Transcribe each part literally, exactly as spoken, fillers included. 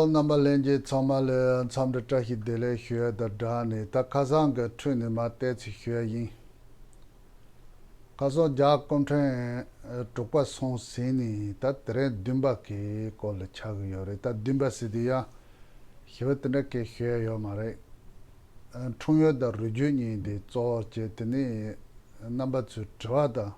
རྣམ་པ་ལྷན་རྒྱས་ཚང་མ་ལ་འཚམས་འདྲི་བཀྲ་ཤིས་བདེ་ལེགས་ཞུ་ཡ་དང་སྦྲགས་ནས། ད་ཁ་སང་གི་འཕྲོས་ནས་མར་བལྟས་ཚེ་ཞུ་ཡ་ཡིན། ཁ་སང་རྒྱ་སྐུ་ཕྲེང་དྲུག་པ་སོང་ཟིན་ནས། ད་དེ་རིང་བདུན་པ་གི་སྐོར་ལ་ཆགས་ཀྱི་ཡོད་རེད། ད་བདུན་པ་ཟེར་དུས་ཡང་ཞེ་པོ་དེ་འདྲ་སྐད་ཞུ་ཡ་ཡོད་མ་རེད། འཁྲུངས་ཡུལ་དང་རུས་རྒྱུད་གཉིས་དེ་གཙོ་བོར་བྱས། དེ་ནས་རྣམ་པ་ཚོའི་དྲི་བ་དང་།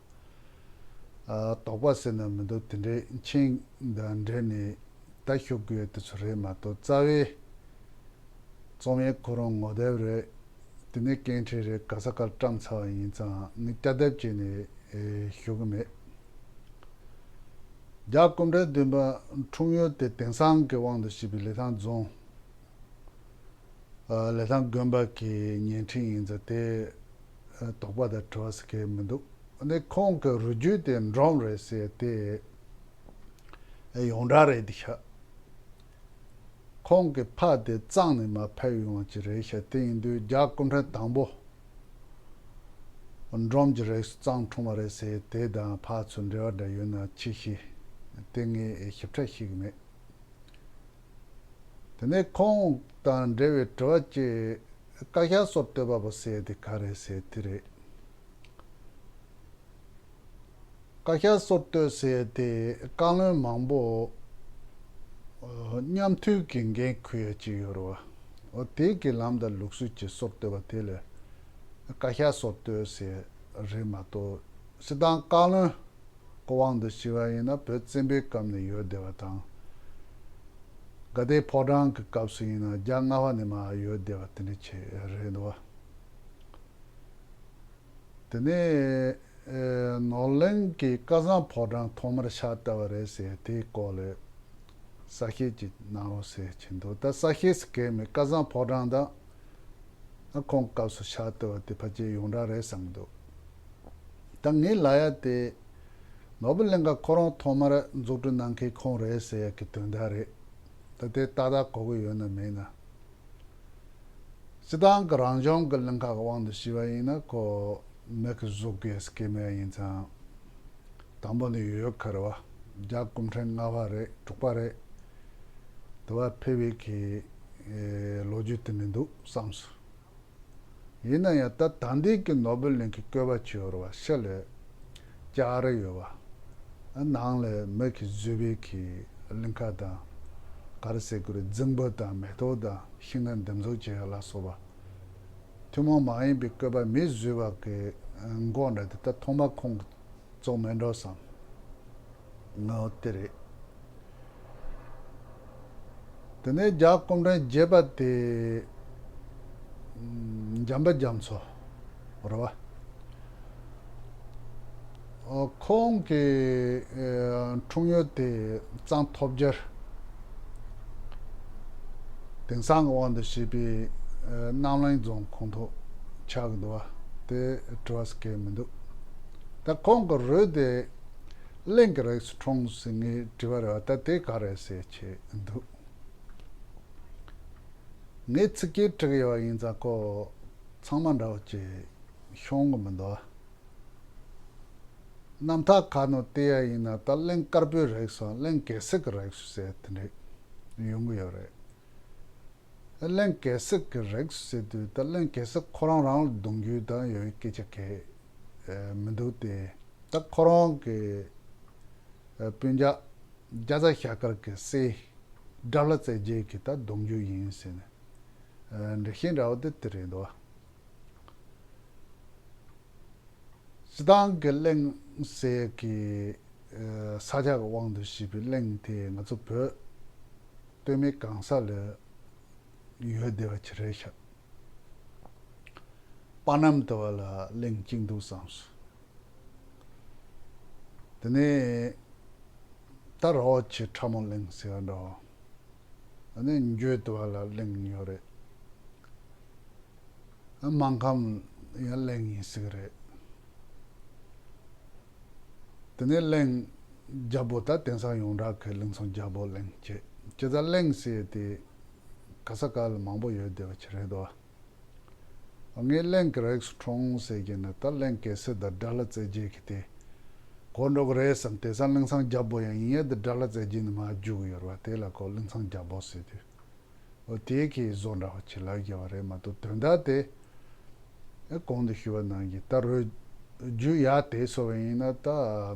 ཨ། དོགས་པ་ཟེར་ན་མི་འདུག་དེ་འདྲའི་མཆན་དང་འབྲེལ་ནས་ད་ཞུ་དགོས་དེ་ཚོ་རེད་མ་གཏོགས། རྩ་བའི་རྩོམ་ཡིག་ཁོ་རང་ངོ་དེབ་རེད། དེ་ནས་སྐད་འཕྲིན་རེད། ག་ས་གར་བཀྲམ་ཚར་བ་ཡིན་ཙང་། ངས་བསྐྱར་ལྡབ་བྱས་ནས་ཨེ་ཞུ་གི་མེད། རྒྱ་སྐུ་ཕྲེང་བདུན་པ་འཁྲུངས་ཡུལ་དེ་དེང་སང་གི་དབང་དུ་བྱས་པའི་ལི་ཐང་རྫོང་། ཨ། ལི་ཐང་དགོན་པ་གི་ཉེ་འཁྲིས་ཡིན་ཙང་དེ། ཨ། དོགས་པ་དང་དྲི་བ་ཟེར་མཁན་མི་འདུག་ཨ་ནི་ཁོང་གི་རུས་རྒྱུད་དེ་འབྲོམ་རེད་ཟེར་དེ། ཨ། ཡོངས་གྲགས་རེད་དེ་ཤག་ཁོང་གི་ཕ་དེ་གཙང་ནས་མར་ཕེབས་ཡོང་བ་ཅིག་རེད་ཤག་དེ་ཡིན་དུས་རྒྱ་སྐུ་ཕྲེང་དང་པོ་འབྲོམ་གྱི་རིགས་སུ་གཙང་འཁྲུངས་པ་རེད་ཟེར། དེ་དང་ཕར་ཚུར་འབྲེལ་བ་འདྲ་ཡོད་ན་ཅི་ཤེས། དེ་ངས་ཞིབ་ཕྲ་ཤེས་ཀྱི་མེད། དེ་ནས་ཁོང་དང་འབྲེལ་བའི་དྲི་བ་གཅིག་བཀའ་ཤག་སོར་གཏོད་པ་པོ་ཟེར་དེ་ག་རེད་ཟེར་དེ་རེད། བཀའ་ཤག་སོར་གཏོད་ཟེར་དེ་བཀའ་བློན་མང་པོ། ཨ། མཉམ་འཐུས་ཀྱི་འགན་འཁུར་ཡ་གཅིག་ཡོད་རེད་བ། འོ། དེ་གི་ལམ་དང་ལུགས་སྲོལ་གྱི་སོར་གཏོད་པ་དེ་ལ་བཀའ་ཤག་སོར་གཏོད་ཟེར་རེད་མ་གཏོགས། སྤྱིར་བཏང་བཀའ་བློན་གི་དབང་དུ་བྱས་པ་ཡིན་ན་བོད་བཙན་པོའི་སྐབས་ནས་ཡོད་བསྡད་པ་དང་། དགའ་ལྡན་ཕོ་བྲང་གི་སྐབས་སུ་ཡིན་ན་རྒྱ་སྔ་བ་ནས་མར་ཡོད་བསྡད་པ་དེ་འདྲ་ཅིག་རེད་འདུག་བ། དེ་ནས། ཨེ། ནོར་གླིང་གི་སྐལ་བཟང་ཕོ་བྲང་ཐོག་མར་ཕྱག་བཏབ་པ་རེད་ཟེར། དེའི་སྐོར་ལ་གསལ་བཤད་ཅིག་གནང་རོགས་ཟེར་གྱི་འདུག་ད་གསལ་བཤད་ཟེར་མཁན་མི་སྐལ་བཟང་ཕོ་བྲང་དང་། ཨ། ཁོང་སྐབས་སུ་ཕྱག་བཏབ་པ་དེ་ཕལ་ཆེར་ཡོངས་གྲགས་རེད་བསམ་གྱི་འདུག་ད་ངས་ལབ་ཡ་དེ། ནོར་བུ་གླིང་ག་ཁོ་རང་ཐོག་མར་འཛུགས་སྐྲུན་གནང་མཁན་ཁོང་རེད་ཟེར་ཡ་གི་དོན་དག་རེད། ད་དེ་ཏག་ཏག་གོ་གི་ཡོད་ན་མེད་ན། སྤྱིར་བཏང་གི་རང་བྱུང་གི་གླིང་ག་གི་དབང་དུ་བྱས་པ་ཡིན་ན་ཁོ་མི་གི་གཟུགས་ཀྱི་སྐྱེ་དམན་ཡིན་ཙང་། དང་པོ་ནས་ཡོད་ཁར་བ། རྒྱ་སྐུ་ཕྲེང་ལྔ་པ་རེད། དྲུག་པ་རེད། དུ་བ་ཕེབས་པའི་གི་ཨེ་ལོ་རྒྱུས་དེ་མི་འདུག་བསམས་སོང་། ཡིན་ན་ཡང་ད་ད་ལྟའི་གི་ནོར་བུ་གླིང་གི་བཀོད་པ་བྱས་ཡོད་རེད་བ། ཕྱི་ལ་ལྕགས་རི་ཡོད་བ། ནང་ལ་མི་གིས་བཟོས་པའི་གི་གླིང་ག་དང་། ག་རེ་ཟེར་དགོས་རེད། རྫིང་བུ་དང་མེ་ཏོག་དང་ཤིང་སྣ་འདེབས་འཛུགས་བྱས་ཡ་ལ་སོགས་པ། ཐུན་མོང་མ་ཡིན་པའི་བཀོད་པ་མིས་བཟོས་པ་གི་མགོ་འདྲ་དེ་ད་ཐོག་མ་ཁོང་གིས་བཙུགས་མེད་འགྲོ་བསམ། ང་འོ་དེ་རེད། དེ་ནས་རྒྱ་སྐུ་ཕྲེང་བརྒྱད་པ་དེ། ཨམ། འཇམ་དཔལ་རྒྱ་མཚོ་རེད་བ། ཨོ། ཁོང་གི་ཨེ་འཁྲུངས་ཡུལ་དེ་གཙང་ཐོབ་རྒྱལ། དེང་སང་གི་དབང་དུ་བྱས་པའི་ཨེ་རྣམ་གླིང་རྫོང་ཁོངས་གཏོགས་ཆགས་ཀྱི་འདུག་བ། དེ་དྲི་བ་ཟེར་མཁན་མི་འདུག་ད་ཁོང་གི་རུས་དེ་གླིང་གི་རིགས་སུ་འཁྲུངས་ཟེར་ངས་དྲི་བ་རེད་བ། ད་དེ་ག་རེད་ཟེར་བྱས་འདུག་ངས་ཚིག་སྐད་འབྲི་གི་ཡོད་པ་ཡིན་ཙང་ཁོ་ཚང་མ་འདྲ་བོ་ཅིག་ཤོང་གི་མི་འདུག་རྣམ་ཐར་ཁག་ནང་བལྟས་ཡ་ཡིན་ན་ད་གླིང་དཀར་པོའི་རིགས་སམ་གླིང་གེ་སར་གྱི་རིགས་སམ་ཟེར་དེ་འདྲ་ཡོང་གི་ཡོད་རེད། གླིང་གེ་སར་གྱི་རིགས་སམ་ཟེར་དུས་ད་གླིང་གེ་སར་ཁོ་རང་རང་ལ་གདུང་རྒྱུད་དང་ཡོད་པའི་སྐད་ཆ་གང་ཡང་མི་འདུག་སྟེ། ད་ཁོ་རང་གི་ཨ་སྤུན་ཀྱག་རྒྱ་ཚ་ཞལ་དཀར་གྱི་སྲས་དགྲ་ལྷ་རྩེ་རྒྱལ་གྱི་ད་གདུང་རྒྱུད་ཡིན་ཟེར་ནས་ཨ་འགྲེལ་བཤད་འདྲ་བོ་དེ་དེ་རེད་འདུག་སྤྱིར་བཏང་གི་གླིང་ཟེར་གྱི་ཨ་ས་ཆ་གི་དབང་དུ་བྱས་པའི་གླིང་དེ་ང་ཚོ་བོད་སྟོད་སྨད་གང་ས་ལ་ཡོད་བསྡད་པ་ཅིག་རེད་ཤག་པ་ནམ་དུ་བ་ལ་གླིང་གཅིག་འདུག་བསམས་སོང་། དེ་ནས་ད་ར་བ་ཆེ་ཁྲ་མོ་གླིང་ཟེར་བ་འདྲ་བོ། ཨ་ནི་འགྱོད་དུ་བ་ལ་གླིང་ཡོད་རེད། ཨ་སྨར་ཁམས་ཡང་གླིང་ཡིན་ཟེར་གི་རེད། དེ་ནས་གླིང་རྒྱལ་པོ། ད་དེང་སང་ཡོངས་གྲགས་ཀྱི་གླིང་ཚང་རྒྱལ་པོ་གླིང་བྱས། ཇི་ལྟར་གླིང་ཟེར་དེ་ག་ས་ག་ལ་མང་པོ་ཡོད་བསྡད་པ་ཅིག་རེད་དོ། ངས་གླིང་གི་རིགས་སུ་འཁྲུངས་ཟེར་གྱི་ན་ད་གླིང་གེ་སར་དང་དགྲ་ལྷ་རྩེ་རྒྱལ་གྱི་དེ། གོ་འགྲོ་གི་རེད་བསམ། དེང་སང་ཀླུང་ཚང་རྒྱལ་པོ་ཡང་ཡིན་ཡ། འདི་དགྲ་ལྷ་རྩེ་རྒྱལ་ནས་མར་བརྒྱུད་གི་ཡོད་རེད་བ། དེ་ལ་ཁོ་ཀླུང་ཚང་རྒྱལ་པོ་ཟེར་དུས། འོ་དེ་གི་བཟོ་འདྲ་བ་ཅིག་ལབ་ཀྱི་ཡོད་རེད་མ་གཏོགས། དོན་དག་དེ་ཨེ་གོང་དུ་ཞུས་པ་ནང་བཞིན། ད་རུ་རྒྱུད་ཡ་དེ་སོ་བ་ཡིན་ན། ད་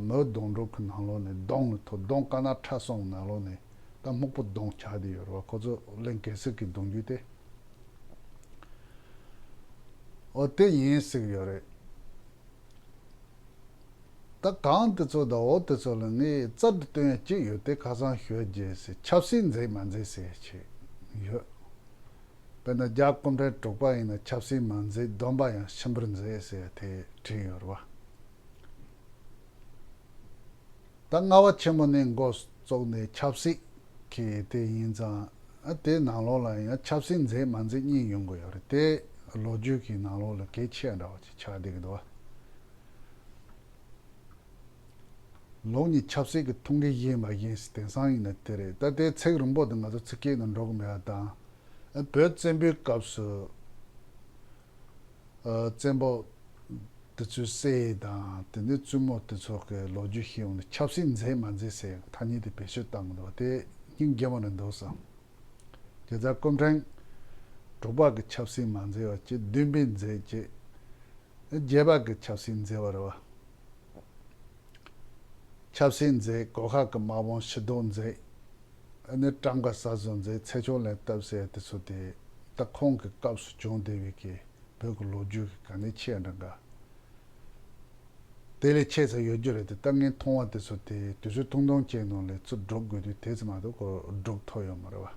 མི་གདོང་དྲུག་གི་ནང་ལོགས་ནས་གདོང་ལ་ཐོ། གདོང་དཀར་ནག་ཁྲ་གསུམ་ནང་ལོགས་ནས་ད་སྨུག་པོ་གདོང་ཆགས་བསྡད་ཡོད་རེད་བ། ཁོ་ཚོ་གླིང་གེ་སར་གྱི་གདུང་རྒྱུད་དེ། འོ་དེ་ཡིན་ཟེར་གྱི་ཡོད་རེད། ད་གང་དེ་ཚོ་དང་འོ་དེ་ཚོ་ལ་ངས་རྩལ་དུ་བཏོན་ཡ་གཅིག་ཡོད། དེ་ཁ་སང་ཞུ་རྒྱུ་ཟེར། ཆབ་སྲིད་མཛེས་མ་མཛེས་ཟེར་ཡ་ཅིག་ཡོད། དཔེར་ན་རྒྱལ་སྐུ་ཕྲེང་དྲུག་པ་ཡིན་ན་ཆབ་སྲིད་མ་མཛེས། བདུན་པ་ཡང་ཤིང་པར་མཛེས་ཟེར་ཡ་དེ་བྲིས་ཡོད་རེད་བ། ད་ལྔ་པ་ཆེན་མོ་ནས་འགོ་བཙུགས་ནས་ཆབ་སྲིད་ཀྱི་དེ་ཡིན་ཙང་། ཨ་དེའི་ནང་ལོགས་ལ་ཡང་ཆབ་སྲིད་མཛེས་མ་མཛེས་གཉིས་ཡོང་གི་ཡོད་རེད། དེ་ལོ་རྒྱུས་ཀྱི་ནང་ལོགས་ལ་གལ་ཆེ་བ་འདྲ་བ་ཅིག་ཆགས་བསྡད་ཀྱི་འདུག་བ། ལུགས་གཉིས་ཆབ་སྲིད་ཀྱི་ཐུགས་འགན་བཞེས་མ་བཞེས་ཟེར། དེང་སང་ཡིན་ན་དེ་རེད། ད་དེ་ཚིག་རིང་པོ་དེ་ང་ཚོ་ཚིག་སྐད་ནང་འགྲོ་གི་མེད་པ་དང་། ཨ་བོད་བཙན་པོའི་སྐབས་སུ། ཨ་བཙན་པོ་དེ་ཚོའི་སྲས་དང་། དེ་ནས་བཙུན་མོ་དེ་ཚོ་གི་ལོ་རྒྱུས་ཤེས་ཡོང་དུས། ཆབ་སྲིད་མཛེས་མ་མཛེས་ཟེར་ཐ་སྙད་དེ་བེད་སྤྱོད་བཏང་གི་འདུག་དེ་སྙིང་རྗེ་མོ་རེད་འདུག་བསམ། དེ་ཚོ་སྐུ་ཕྲེང་དྲུག་པ་གི་ཆབ་སྲིད་མ་མཛེས་པ་གཅིག་བདུན་པའི་མཛེས་གཅིག་བརྒྱད་པ་གི་ཆབ་སྲིད་མཛེས་པ་རེད་བ། ཆབ་སྲིད་མཛེས། གོ་ཁ་གི་དམག་དཔུང་ཕྱི་ལྡོག་མཛེས། ཨ་ནི་བཀྲམ་ཁ་ཟ་ཟོ་མཛེས། ཚེ་ཆུང་ལན་བཏབ་ཟེར་དེ་ཚོ་དེ་ད་ཁོང་གི་སྐབས་སུ་བྱུང་བསྡད་པའི་གི་བོད་ཀྱི་ལོ་རྒྱུས་ཀྱི་ག་ནས་ཆེ་འདྲ་འགའ། དེ་ལས་ཆེ་ས་ཡོད་རྒྱུ་རེད་དེ། ད་ངས་མཐོང་བ་དེ་ཚོ་དེ་དུས་ཚོད་ཐུང་ཐུང་ཅན་ནང་ལ་ཚུར་སྒྲུབ་དགོས་དུས། དེ་ཙམ་མ་གཏོགས་ཁོ་སྒྲུབ་ཐུབ་ཡོད་མ་རེད་བ།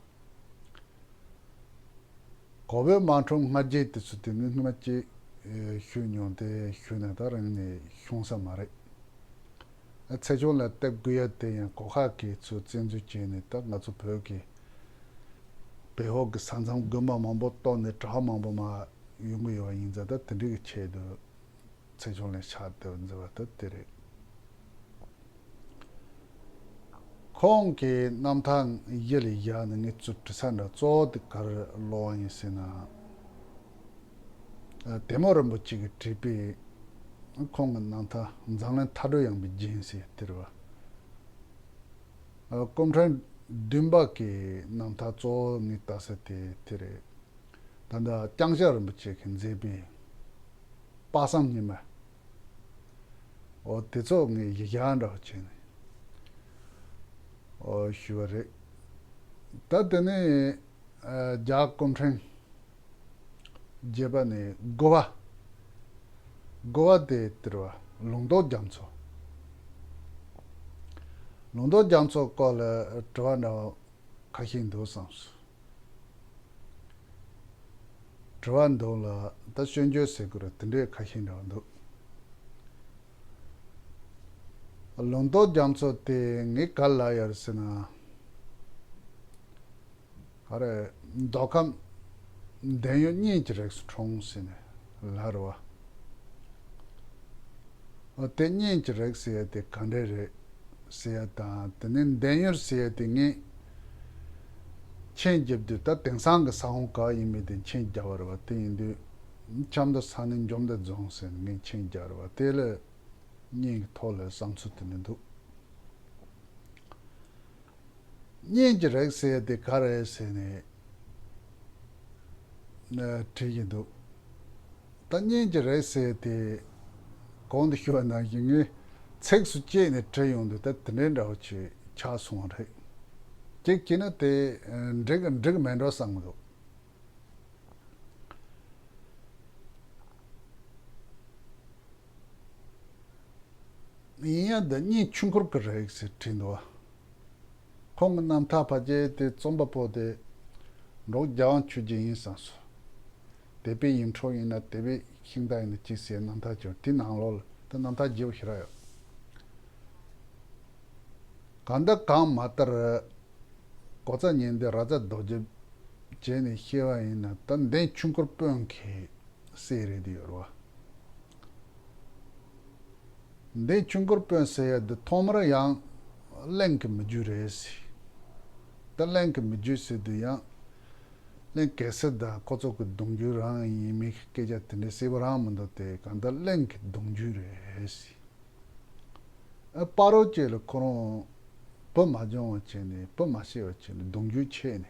གོ་བོད་དམག་འཁྲུག་སྔ་རྗེས་དེ་ཚོ་དེ་ངས་སྔོན་མ་ཅིག་ཨེ་ཞུས་མྱོང་། དེ་ཞུས་ནས་ད་རིང་ནས་ཤོང་ས་མ་རེད། ཨ་ཚེ་ཆུང་ལ་བཏབ་དགོས་ཡ་དེ་ཡང་གོ་ཁ་གི་ཚོ་བཙན་འཛུལ་བྱས་ནས། ད་ང་ཚོ་བོད་ཀྱི་བོད་ཧོག་གི་ས་མཚམས་དགོན་པ་མང་པོ་གཏོར་ནས་གྲྭ་བ་མང་པོ་མར་ཡོང་གི་ཡོད་པ་ཡིན་ཙང་། ད་དེ་འདྲའི་གི་ཆེད་དུ་ཚེ་ཆུང་ལ་ཕྱག་དེ་མཛད་པ་ད་དེ་རེད། ཁོང་གི་རྣམ་ཐར་གཞི་ལ་བཞག་ནས་ངས་ཚུར་བྲི་ས་འདྲ་གཙོ་བོ་དེ་ག་རེ་ཀློག་པ་ཡིན་ཟེར་ན། ཨ་དེ་མོ་རིན་པོ་ཆེ་གིས་བྲིས་པའི་ཁོང་གི་རྣམ་ཐར་འཛམ་གླིང་མཐའ་གྲོལ་ཡངས་པའི་རྒྱན་ཟེར་དེ་རེད་བ། ཨ་སྐུ་ཕྲེང་བདུན་པ་གི་རྣམ་ཐར་གཙོ་བོ་ངས་ལྟ་ས་དེ་དེ་རེད། ད་ལྟ་ལྕང་སྐྱ་རིན་པོ་ཆེ་གིས་མཛད་པའི་དཔག་བསམ་སྙེ་མ། འོ་དེ་ཚོ་ངས་གཞི་བཞག་འདྲ་བོ་བྱས་ནས་འོ་ཞུས་པ་རེད། ད་དེ་ནས་ཨ་རྒྱལ་སྐུ་ཕྲེང་བརྒྱད་པ་ནས་དགུ་པ། དགུ་པ་དེ་དེ་རེད་བ། ལུང་རྟོགས་རྒྱ་མཚོ། ལུང་རྟོགས་རྒྱ་མཚོ་སྐོར་ལ་དྲི་བ་འདྲ་བ་ཁ་ཤས་འདུག་བསམས་སོང་། དྲི་བ་འདུག་ལ། ད་སྐྱོན་བརྗོད་ཟེར་དགོས་རེད། དེ་འདྲའི་ཁ་ཤས་འདྲ་བ་འདུག་ལུང་རྟོགས་རྒྱ་མཚོ་དེ་ངས་ག་རེ་ལབ་ཡོད་རེད་ཟེར་ན། ག་རེ། མདོ་ཁམས་བདེན་གཡུལ་གཉེན་གྱི་རིགས་སུ་འཁྲུངས་ཟེར་ནས་ལབ་རེད་བ། འོ་དེ་གཉེན་གྱི་རིགས་ཟེར་ཡ་དེ་ག་འདྲ་རེད་ཟེར་ཡ་དང་། དེ་ནས་བདེན་གཡུལ་ཟེར་ཡ་དེ་ངས་མཆན་རྒྱབ་དུས། ད་དེང་སང་གི་ས་ཁོངས་ག་ཡིན་མིན་དེ་མཆན་རྒྱབ་པ་རེད་བ། དེ་ཡིན་དུས་ཆབ་མདོ་ས་གནས་འཇོ་མདའ་རྫོང་ཟེར་ནས་ངས་མཆན་རྒྱབ་རེད་བ། དེ་ལ་གཉེན་གྱི་ཐོག་ལ་བསམ་ཚུལ་དེ་འདྲ་འདུག་གཉེན་གྱི་རིགས་ཟེར་དེ་ག་རེ་ཟེར་ནས་ན་དྲིས་ཀྱི་འདུག་ད་གཉེན་གྱི་རིགས་ཟེར་དེ་གོང་དུ་ཞུས་པ་ནང་བཞིན་ངས་ཚིགས་སུ་བཅད་ནས་བྲིས་ཡོང་དུས། ད་དེ་འདྲའི་འདྲ་བོ་ཅིག་ཆགས་སོང་བ་རེད། གཅིག་བྱས་ན་དེ་འགྲིག་འགྲིག་མེད་འགྲོ་བསམ་གྱི་འདུག་ཡིན་ཡང་འདི་གཉེན་ཆོས་འཁོར་གྱི་རིགས་ཟེར་བྲིས་འདུག་བ། ཁོང་གི་རྣམ་ཐར་ཕལ་ཆེར་དེ་རྩོམ་པ་པོ་དེ་འབྲོག་རྒྱལ་དབང་ཆོས་རྒྱན་ཡིན་བསམས་སོང་། དད་པའི་ཡིད་འཕྲོག་ཡིན་ན་དད་པའི་ཤིང་རྟ་ཡིན་ན་ཅི་ཟེར་རྣམ་ཐར་བྱུང་། དེ་ནང་ལོགས་ལ་དེ་རྣམ་ཐར་རྒྱས་པོ་ཞེ་དྲག་ཡོད། གང་ལྟར་གང་མ་ལྟར་གོ་ས་ཉན་ཏེ་ར་ཙ་རྡོ་རྗེ་བྱས་ནས་བཤད་པ་ཡིན་ན། ད་འདན་ཆོས་འཁོར་དཔོན་གྱི་སྲས་རེད་དེ་ཡོད་རེད་བ། འདན་ཆོས་འཁོར་དཔོན་ཟེར་ཡ་འདི་ཐོག་མར་ཡང་གླིང་གི་མི་རྒྱུད་རེད་ཟེར། ད་གླིང་གི་མི་རྒྱུད་ཟེར་དུས་ཡང་གླིང་གེ་སར་དང་ཁོ་ཚོ་གི་གདུང་རྒྱུད་རང་ཡིན་མིན་སྐད་ཆ་དེ་འདྲ་གསལ་པོ་རང་མི་འདུག་དེ་གང་ལྟར་གླིང་གི་གདུང་རྒྱུད་རེད་ཟེར། ཨ། སྤ་རོ་བཅས་ལ་ཁོ་རང་བུ་མ་འབྱུང་བ་བྱས་ནས། བུ་མ་སྐྱེས་པ་བྱས་ནས་གདུང་རྒྱུད་ཆད་ནས།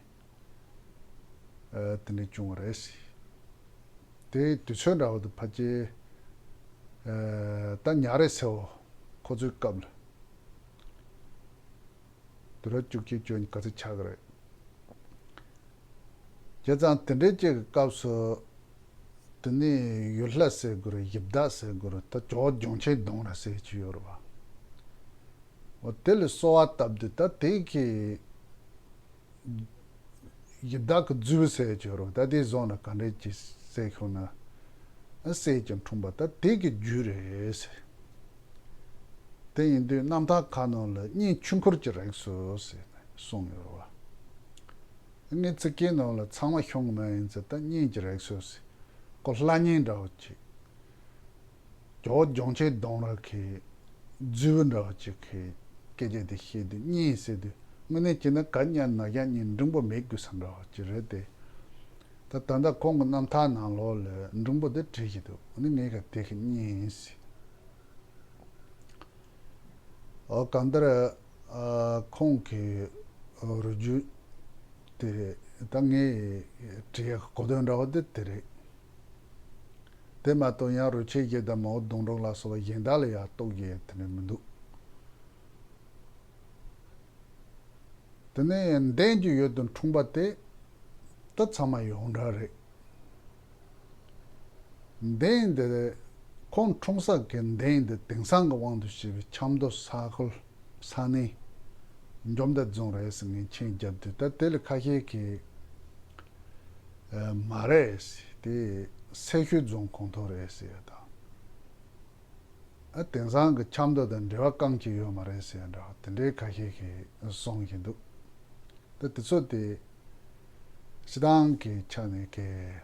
ཨ། དེ་འདྲ་བྱུང་བ་རེད་ཟེར། དེའི་དུས་ཚོད་འདྲ་བོ་དེ་ཕལ་ཆེར། ཨ། ད་ཉ་རལ་སེར་པོ་ཁོ་ཚོའི་སྐབས་ལ། དུས་རབས་བཅུ་གཅིག་བཅུ་གཉིས་ག་ཚོད་ཆགས་ཀྱི་རེད། བྱས་ཙང་དེ་འདྲའི་ཅིག་གི་སྐབས་སུ། དེ་ནས་ཡུལ་ལྷ་ཟེར་དགོས་རེད། ཡི་བདག་ཟེར་དགོས་རེད། ད་ཇོ་བོ་འབྱུང་ཆེན་གདོང་ར་ཟེར་གྱི་ཡོད་རེད་པ། འོ། དེ་ལ་གསོལ་བ་བཏབ་དུས། ད་དེ་གི་ཡི་བདག་གི་རྫུ་བུ་ཟེར་གྱི་ཡོད་རེད་པ། ད་དེ་བཟུང་ན་ག་འདྲས་ཅིག་ཟེར་ཤོག་ན། ཨ། གསེར་གྱི་འཁྲུངས་པ་ད་དེ་གི་རྒྱུད་རེད་ཟེར། དེ་ཡིན་དུས་རྣམ་ཐར་ཁག་ནང་ལ་གཉེན་ཆོས་འཁོར་གྱི་རིགས་སུ་ཟེར་གསུངས་ཡོད་རེད་པ། ངའི་ཚིག་རྒྱན་ནང་ལ་ཚང་མ་ཤོང་གི་མ་ཡིན་ཙང་། ད་གཉེན་གྱི་རིགས་སུ་ཟེར། ཁོ་ལྷ་གཉེན་འདྲ་བོ་ཅིག་ཇོ་བོ་འབྱུང་ཆེན་གདོང་ར་གི་རྫུ་བུ་འདྲ་བོ་ཅིག་གི་སྐད་ཆ་དེ་བཤད་དུས། གཉེན་ཟེར་དུས་དངོས་གནས་བྱས་ན་ག་ཉ་ན་རྒྱ་གཉིས་འགྲེང་བུ་མེད་དགོས་ས་འདྲ་བོ་ཅིག་རེད་དེ། ད་ད་ལྟ་ཁོང་གི་རྣམ་ཐར་ནང་ལོགས་ལ་འགྲེང་བུ་དེ་བྲིས་ཀྱི་འདུག་ཨ་ནི་ངས་ག་དེ་གི་གཉེན་ཟེར། ཨོ། གང་ལྟར། ཨ། ཁོང་གི་རུས་རྒྱུད་དེ་རེད། ད་ངས་བྲིས་ཡག་གོ་དོན་འདྲ་བོ་དེ་དེ་རེད། དེ་མ་གཏོགས་ཡང་རུས་ཆད་བཞི་དང་མའོ་ལྡོང་གྲོགས་ལ་སོགས་པ་གཞན་དག་ལ་ཡང་གཏོགས་ཀྱི་དེ་ནས་མི་འདུག་དེ་ནས་འདན་གྱི་ཡུལ་དུ་འཁྲུངས་པ་དེ་ད་ཚང་མ་ཡོངས་གྲགས་རེད། འདན་འདི། ཁོང་འཁྲུངས་ས་གི་འདན་འདི་དེང་སང་གི་དབང་དུ་བྱས་པའི་ཆབ་མདོ་ས་ཁུལ་ས་གནས་འཇོ་མདའ་རྫོང་རེད་ཟེར་ངས་མཆན་བརྒྱབ་དུས། ད་དེ་ལ་ཁ་ཤས་ཀྱིས། ཨ། མ་རེད་ཟེར། དེ་སེར་ཤུལ་རྫོང་ཁོངས་གཏོགས་རེད་ཟེར་ཡ་དང་། ཨ། དེང་སང་གི་ཆབ་མདོ་དང་འབྲེལ་བ་རྐང་གཅིག་ཡོད་མ་རེད་ཟེར་ཡ་འདྲ་བ་དེ་འདྲའི་ཁ་ཤས་ཀྱིས་གསུང་བཞིན་འདུག་ད་དེ་ཚོ་དེ་སྤྱིར་བཏང་གི་ཆ་ནས་ཀྱི།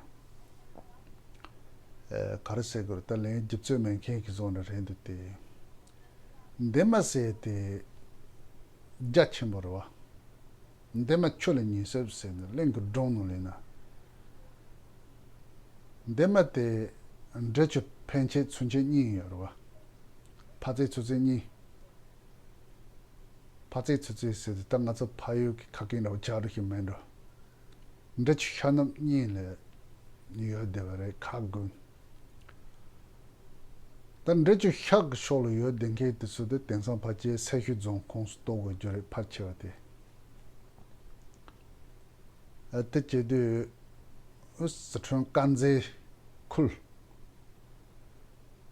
ཨ། ག་རེ་ཟེར་དགོས་རེད། ད་ལན་རྒྱུ་ཚོད་མེད་མཁན་གྱི་བཟོ་འདྲ་རེད་འདུག་སྟེ། འདན་མ་ཟེར་དེ་རྒྱ་ཆེན་པོ་རེད་པ། འདན་མ་ཆུ་ལ་ཉལ་སྲིད་ཟེར་ནས་གླིང་གི་སྒྲུང་ནང་ལ་ཡིན་ན། འདན་མ་དེ་འབྲི་ཆུ་ཕན་ཆད་ཚུན་ཆད་གཉིས་ཡོད་རེད་པ། ཕ་ཙེ་ཚུ་ཙེ་གཉིས། ཕ་ཙེ་ཚུ་ཙེ་ཟེར་དུས་ད་ང་ཚོ་ཕ་ཡུལ་གྱི་ཁ་སྐད་འདྲ་བོ་ཆགས་འགྲོ་ཞིག་མེད་འགྲོ། འབྲི་ཆུ་ཤར་ནུབ་གཉིས་ལ་ཡོད་བསྡད་པ་རེད། ཁ་དགུན། ད་འབྲི་ཆུ་ཤར་གྱི་ཕྱོགས་ལ་ཡོད་བསྡད་མཁན་དེ་ཚོ་དེ་དེང་སང་ཕལ་ཆེར་སེར་ཤུལ་རྫོང་ཁོངས་སུ་གཏོགས་དགོས་རྒྱུ་རེད། ཕལ་ཆེ་བ་དེ། ཨ། དེ་བྱེད་དུས་ཨ། ཟི་ཁྲོན་དཀར་མཛེས་ཁུལ།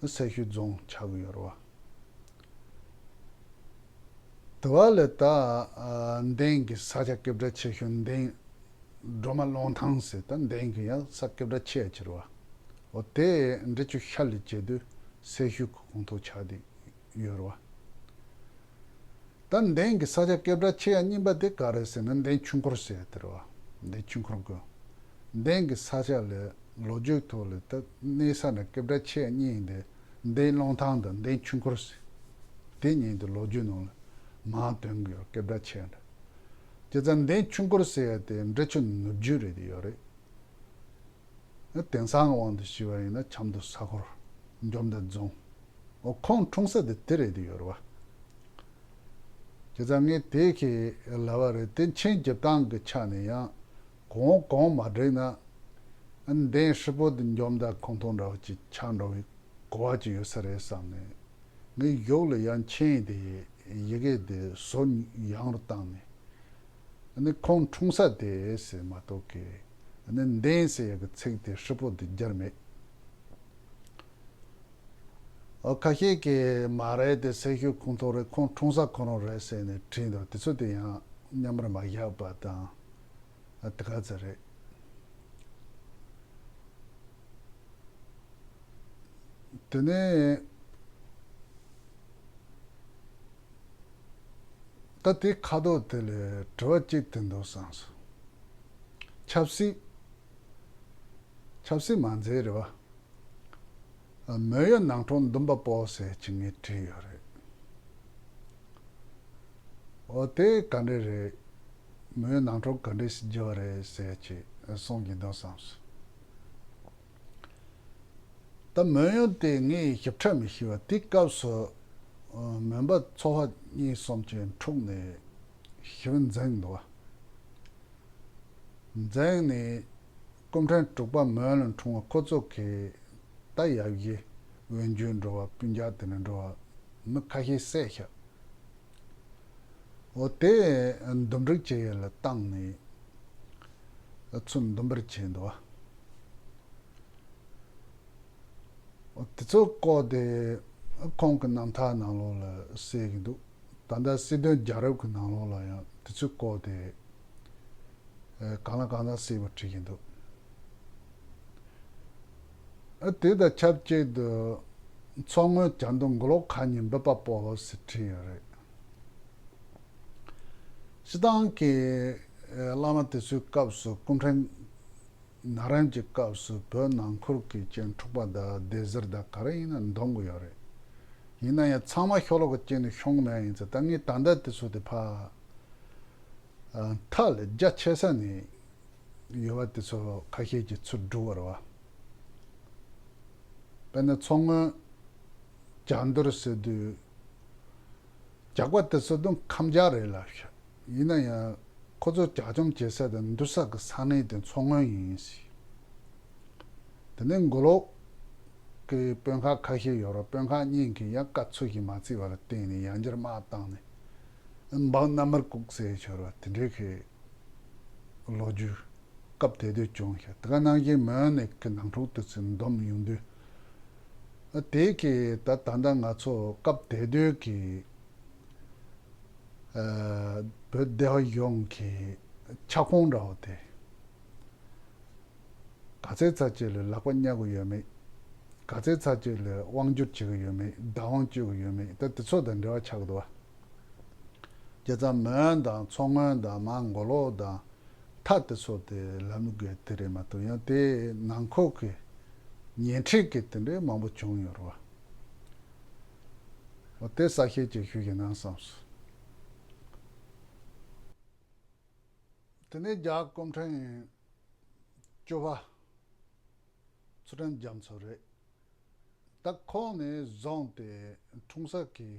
ཨ། སེར་ཤུལ་རྫོང་ཆགས་ཀྱི་ཡོད་རེད་པ། དེ་བ་ལས་ད། ཨ། འདན་གྱི་ས་ཆ་སྐད་གྲགས་ཆེ་ཤོས་འདན་སྒྲོལ་མ་གླང་ཐང་ཟེར། ད་འདན་གྱི་ཡང་ས་སྐད་གྲགས་ཆེ་ཡ་ཆེ་རེད་པ། འོ། དེ་འབྲི་ཆུ་ཤར་ལ་བྱེད་དུས་སེར་ཤུལ་གྱི་ཁོངས་གཏོགས་ཆགས་བསྡད་ཡོད་རེད་པ། ད་འདན་གྱི་ས་ཆ་སྐད་གྲགས་ཆེ་ཡ་གཉིས་པ་དེ་ག་རེ་ཟེར་ན། འདན་ཆོས་འཁོར་ཟེར་ཡ་དེ་རེད་པ། འདན་ཆོས་འཁོར་གྱི། འདན་གྱི་ས་ཆ་ལ་ལོ་རྒྱུས་ཐོག་ལ་ད་གནས་ས་ནས་སྐད་གྲགས་ཆེ་ཡ་གཉིས་ཡིན་ཏེ། འདན་གླང་ཐང་དང་འདན་ཆོས་འཁོར་ཟེར། དེ་གཉིས་དེ་ལོ་རྒྱུས་ནང་ལ་མང་དོན་གྱི་སྐད་གྲགས་ཆེ་ཡ་འདྲ། བྱས་ཙང་འདན་ཆོས་འཁོར་ཟེར་ཡ་དེ་འབྲི་ཆུ་ནུབ་རྒྱུད་རེད་དེ་ཡོད་རེད། དེང་སང་གི་དབང་དུ་བྱས་པ་ཡིན་ན་ཆབ་མདོ་ས་ཁུལ་འཇོ་མདའ་རྫོང་། འོ། ཁོང་འཁྲུངས་ས་དེ་དེ་རེད་དེ་ཡོད་རེད་པ། བྱས་ཙང་ངས་དེ་གི་ལབ་པ་རེད། དེ་མཆན་རྒྱབ་སྟངས་ཀྱི་ཆ་ནས་ཡང་གོང་གོང་མ་བསྒྲིགས་ན། ཨ། འདན་ཧྲིལ་པོ་དེ་འཇོ་མདའ་ཁོངས་གཏོགས་འདྲ་བོ་ཅིག་ཆགས་འགྲོ་བའི་གོ་བ་ཅིག་ཡོད་ས་རེད་བསམ་ནས། ངས་གཞུག་ལ་ཡང་མཆན་དེ་ཡི་གེ་དེ་བཟོ་ཡང་རུ་བཏང་ནས། ཨ་ནི་ཁོང་འཁྲུངས་ས་དེ་ཟེར་མ་གཏོགས་ཀྱི། ཨ་ནི་འདན་ཟེར་ཡག་གི་ཚིག་དེ་ཧྲིལ་པོ་དེ་སྦྱར་མེད། ཨོ། ཁ་ཤས་ཀྱིས་མ་རེད་དེ་སེར་ཤུལ་ཁོངས་གཏོགས་རེད། ཁོང་འཁྲུངས་ས་ཁོ་རང་རེད་ཟེར་ནས་བྲིས་འདུག་དེ་ཚོ་དེ་ཡང་མཉམ་པར་མ་བཞག་པ་དང་། ཨ། དེ་ག་ཚོད་རེད། དེ་ནས་ད་དེ་ཁ་དོག་དེ་ལས་དྲི་བ་གཅིག་དེ་འདུག་བསམ་སོང་། ཆབ་སྲིད། ཆབ་སྲིད་མ་མཛད་རེད་པ། མོན་ཡུལ་ནང་འཁྲུག་འདུམ་པ་པོ་ཟེར་ཅིག་ངས་བྲིས་ཡོད་རེད། འོ། དེ་ག་འདྲས་རེད། མོན་ཡུལ་ནང་འཁྲུག་ག་འདྲས་ཤིག་བརྒྱབ་པ་རེད་ཟེར་ཅིག་གསུང་གི་འདུག་བསམ་སོང་། ད་མོན་ཡུལ་དེ་ངས་ཞིབ་ཕྲ་མི་ཤེས་པ། དེ་སྐབས་སུ་ མོན་པ་ཚོ་བ་གཉིས་གསུམ་གྱི་འཁྲུག་ནས་ཞི་བ་འཛིངས་འདུག་བ། འཛིངས་ནས་སྐུ་ཕྲེང་དྲུག་པ་མོན་ལ་འཁྲུངས་པ་ཁོ་ཚོ་གིས་ད་ཡབ་གཞིས་དབོན་རྒྱུད་འགྲོ་བ་སྤུན་ཀྱག་དེ་ནས་འགྲོ་བ་མི་ཁ་ཤས་བསད་ཤག་འོ་དེ་འདུམ་འགྲིག་བྱེད་ཡས་ལ་བཏང་ནས་ཚུར་འདུམ་པར་བྱས་འདུག་བ། འོ་དེ་ཚོ་སྐོར་དེ་ཁོང་གི་རྣམ་ཐར་ནང་ལོགས་ལ་གསལ་གྱི་འདུག་ད་ལྟ་སྲིད་དོན་རྒྱལ་རབས་ཀྱི་ནང་ལོགས་ལ་ཡང་དེ་ཚོའི་སྐོར་དེ་ཨེ་གང་ལ་གང་འཚམ་གསལ་པོ་བྲིས་ཀྱི་འདུག་ཨ་དེ་དང་ཆབས་ཅིག་ཏུ་མཚོ་སྔོན་བྱ་མདོ་མགོ་ལོག་ཁ་ཉིན་འབུད་པ་སྤོ་ལོ་ཟེར་བྲིས་ཡོད་རེད། སྤྱིར་བཏང་གི་ཨེ་བླ་མ་དེ་ཚོའི་སྐབས་སུ་སྐུ་ཕྲེང་ན་རིམ་གྱི་སྐབས་སུ་བོད་ནང་ཁུལ་གྱི་ཅིག་འཁྲུག་པ་དང་སྡེ་གཟར་དང་ག་རེ་ཡིན་ན་འདོམས་དགོས་ཡོད་རེད། ཡིན་ན་ཡང་ཚང་མ་ཤོ་ལོ་ཀ་གཅིག་ནས་ཤོང་མེད་ཡིན་ཙང་ད་ངས་ད་ལྟ་དེ་ཚོ་དེ་ཕ་ཨ་མཐའ་ལ་རྒྱ་ཆེ་ས་ནས་ཡོད་པ་དེ་ཚོ་ཁ་ཤས་ཀྱིས་ཚུར་བསྒྲུབས་པ་རེད་བ། དཔེར་ན་མཚོ་སྔོན་བྱ་མདོར་ཟེར་དུས་ཇག་པ་དེ་ཚོ་དང་ཁམས་ཇག་རེད་ལབ་ཤག་ཡིན་ན་ཡང་ཁོ་ཚོ་ཇག་བཅོམ་བྱེད་ས་དང་འདུ་ས་གི་ས་གནས་དེ་མཚོ་སྔོན་ཡིན་ཟེར། དེ་ནས་མགོ་ལོག་གི་དཔོན་ཁག་ཁ་ཤས་ཡོད་རེད། དཔོན་ཁག་གཉིས་ཀྱིས་ཡང་བཀའ་ཚུལ་བཞིན་མ་བརྩིས་པ་ལ་བརྟེན་ནས་ཡང་བསྐྱར་དམག་བཏང་ནས་འབངས་མནའ་མར་བཀུག་ཟེར་ཤོར་བ་དེ་འདྲའི་གི་ལོ་རྒྱུས་སྐབས་དེ་དུས་བྱུང་ཤག་དེ་ག་ནང་བཞིན་མོན་ནས་ཀྱི་ནང་འཁྲུག་དེ་ཚོ་འདོམས་ཡོང་དུས། ཨ་དེ་གི་ད་ད་ལྟ་ང་ཚོ་སྐབས་དེ་དུས་ཀྱི་ཨ་བོད་སྡེ་བ་གཞུང་གི་ཁྱབ་ཁོངས་འདྲ་བོ་དེ་ག་ཚད་ཚ་ཅིག་ལ་ལག་པ་གཉའ་གི་ཡོད་མེད། ག་ཚད་ཚ་ཅིག་ལ་དབང་སྒྱུར་བྱེད་གི་ཡོད་མེད། བདག་དབང་སྤྱོད་གི་ཡོད་མེད། ད་དེ་ཚོ་དང་འབྲེལ་བ་ཆགས་འདུག་བ། བྱས་ཙང་མོན་དང་མཚོ་སྔོན་དང་མར་མགོ་ལོག་དང་མཐའ་དེ་ཚོ་དེ་ལབ་མི་དགོས་དེ་རེད་མ་གཏོགས། ཡང་དེ་ནང་ཁོག་གི་ཉེ་འཁྲིས་ཀྱི་དེ་འདྲའི་མང་པོ་བྱུང་ཡོད་རེད་བ། འོ་དེ་གསལ་བཤད་ཅིག་ཞུ་གི་ན་བསམས་སོང་། དེ་ནས་རྒྱལ་བ་སྐུ་ཕྲེང་བཅུ་པ་ཚུལ་ཁྲིམས་རྒྱ་མཚོ་རེད། ད་ཁོང་ནས་བཟུང་སྟེ་འཁྲུངས་ས་གི་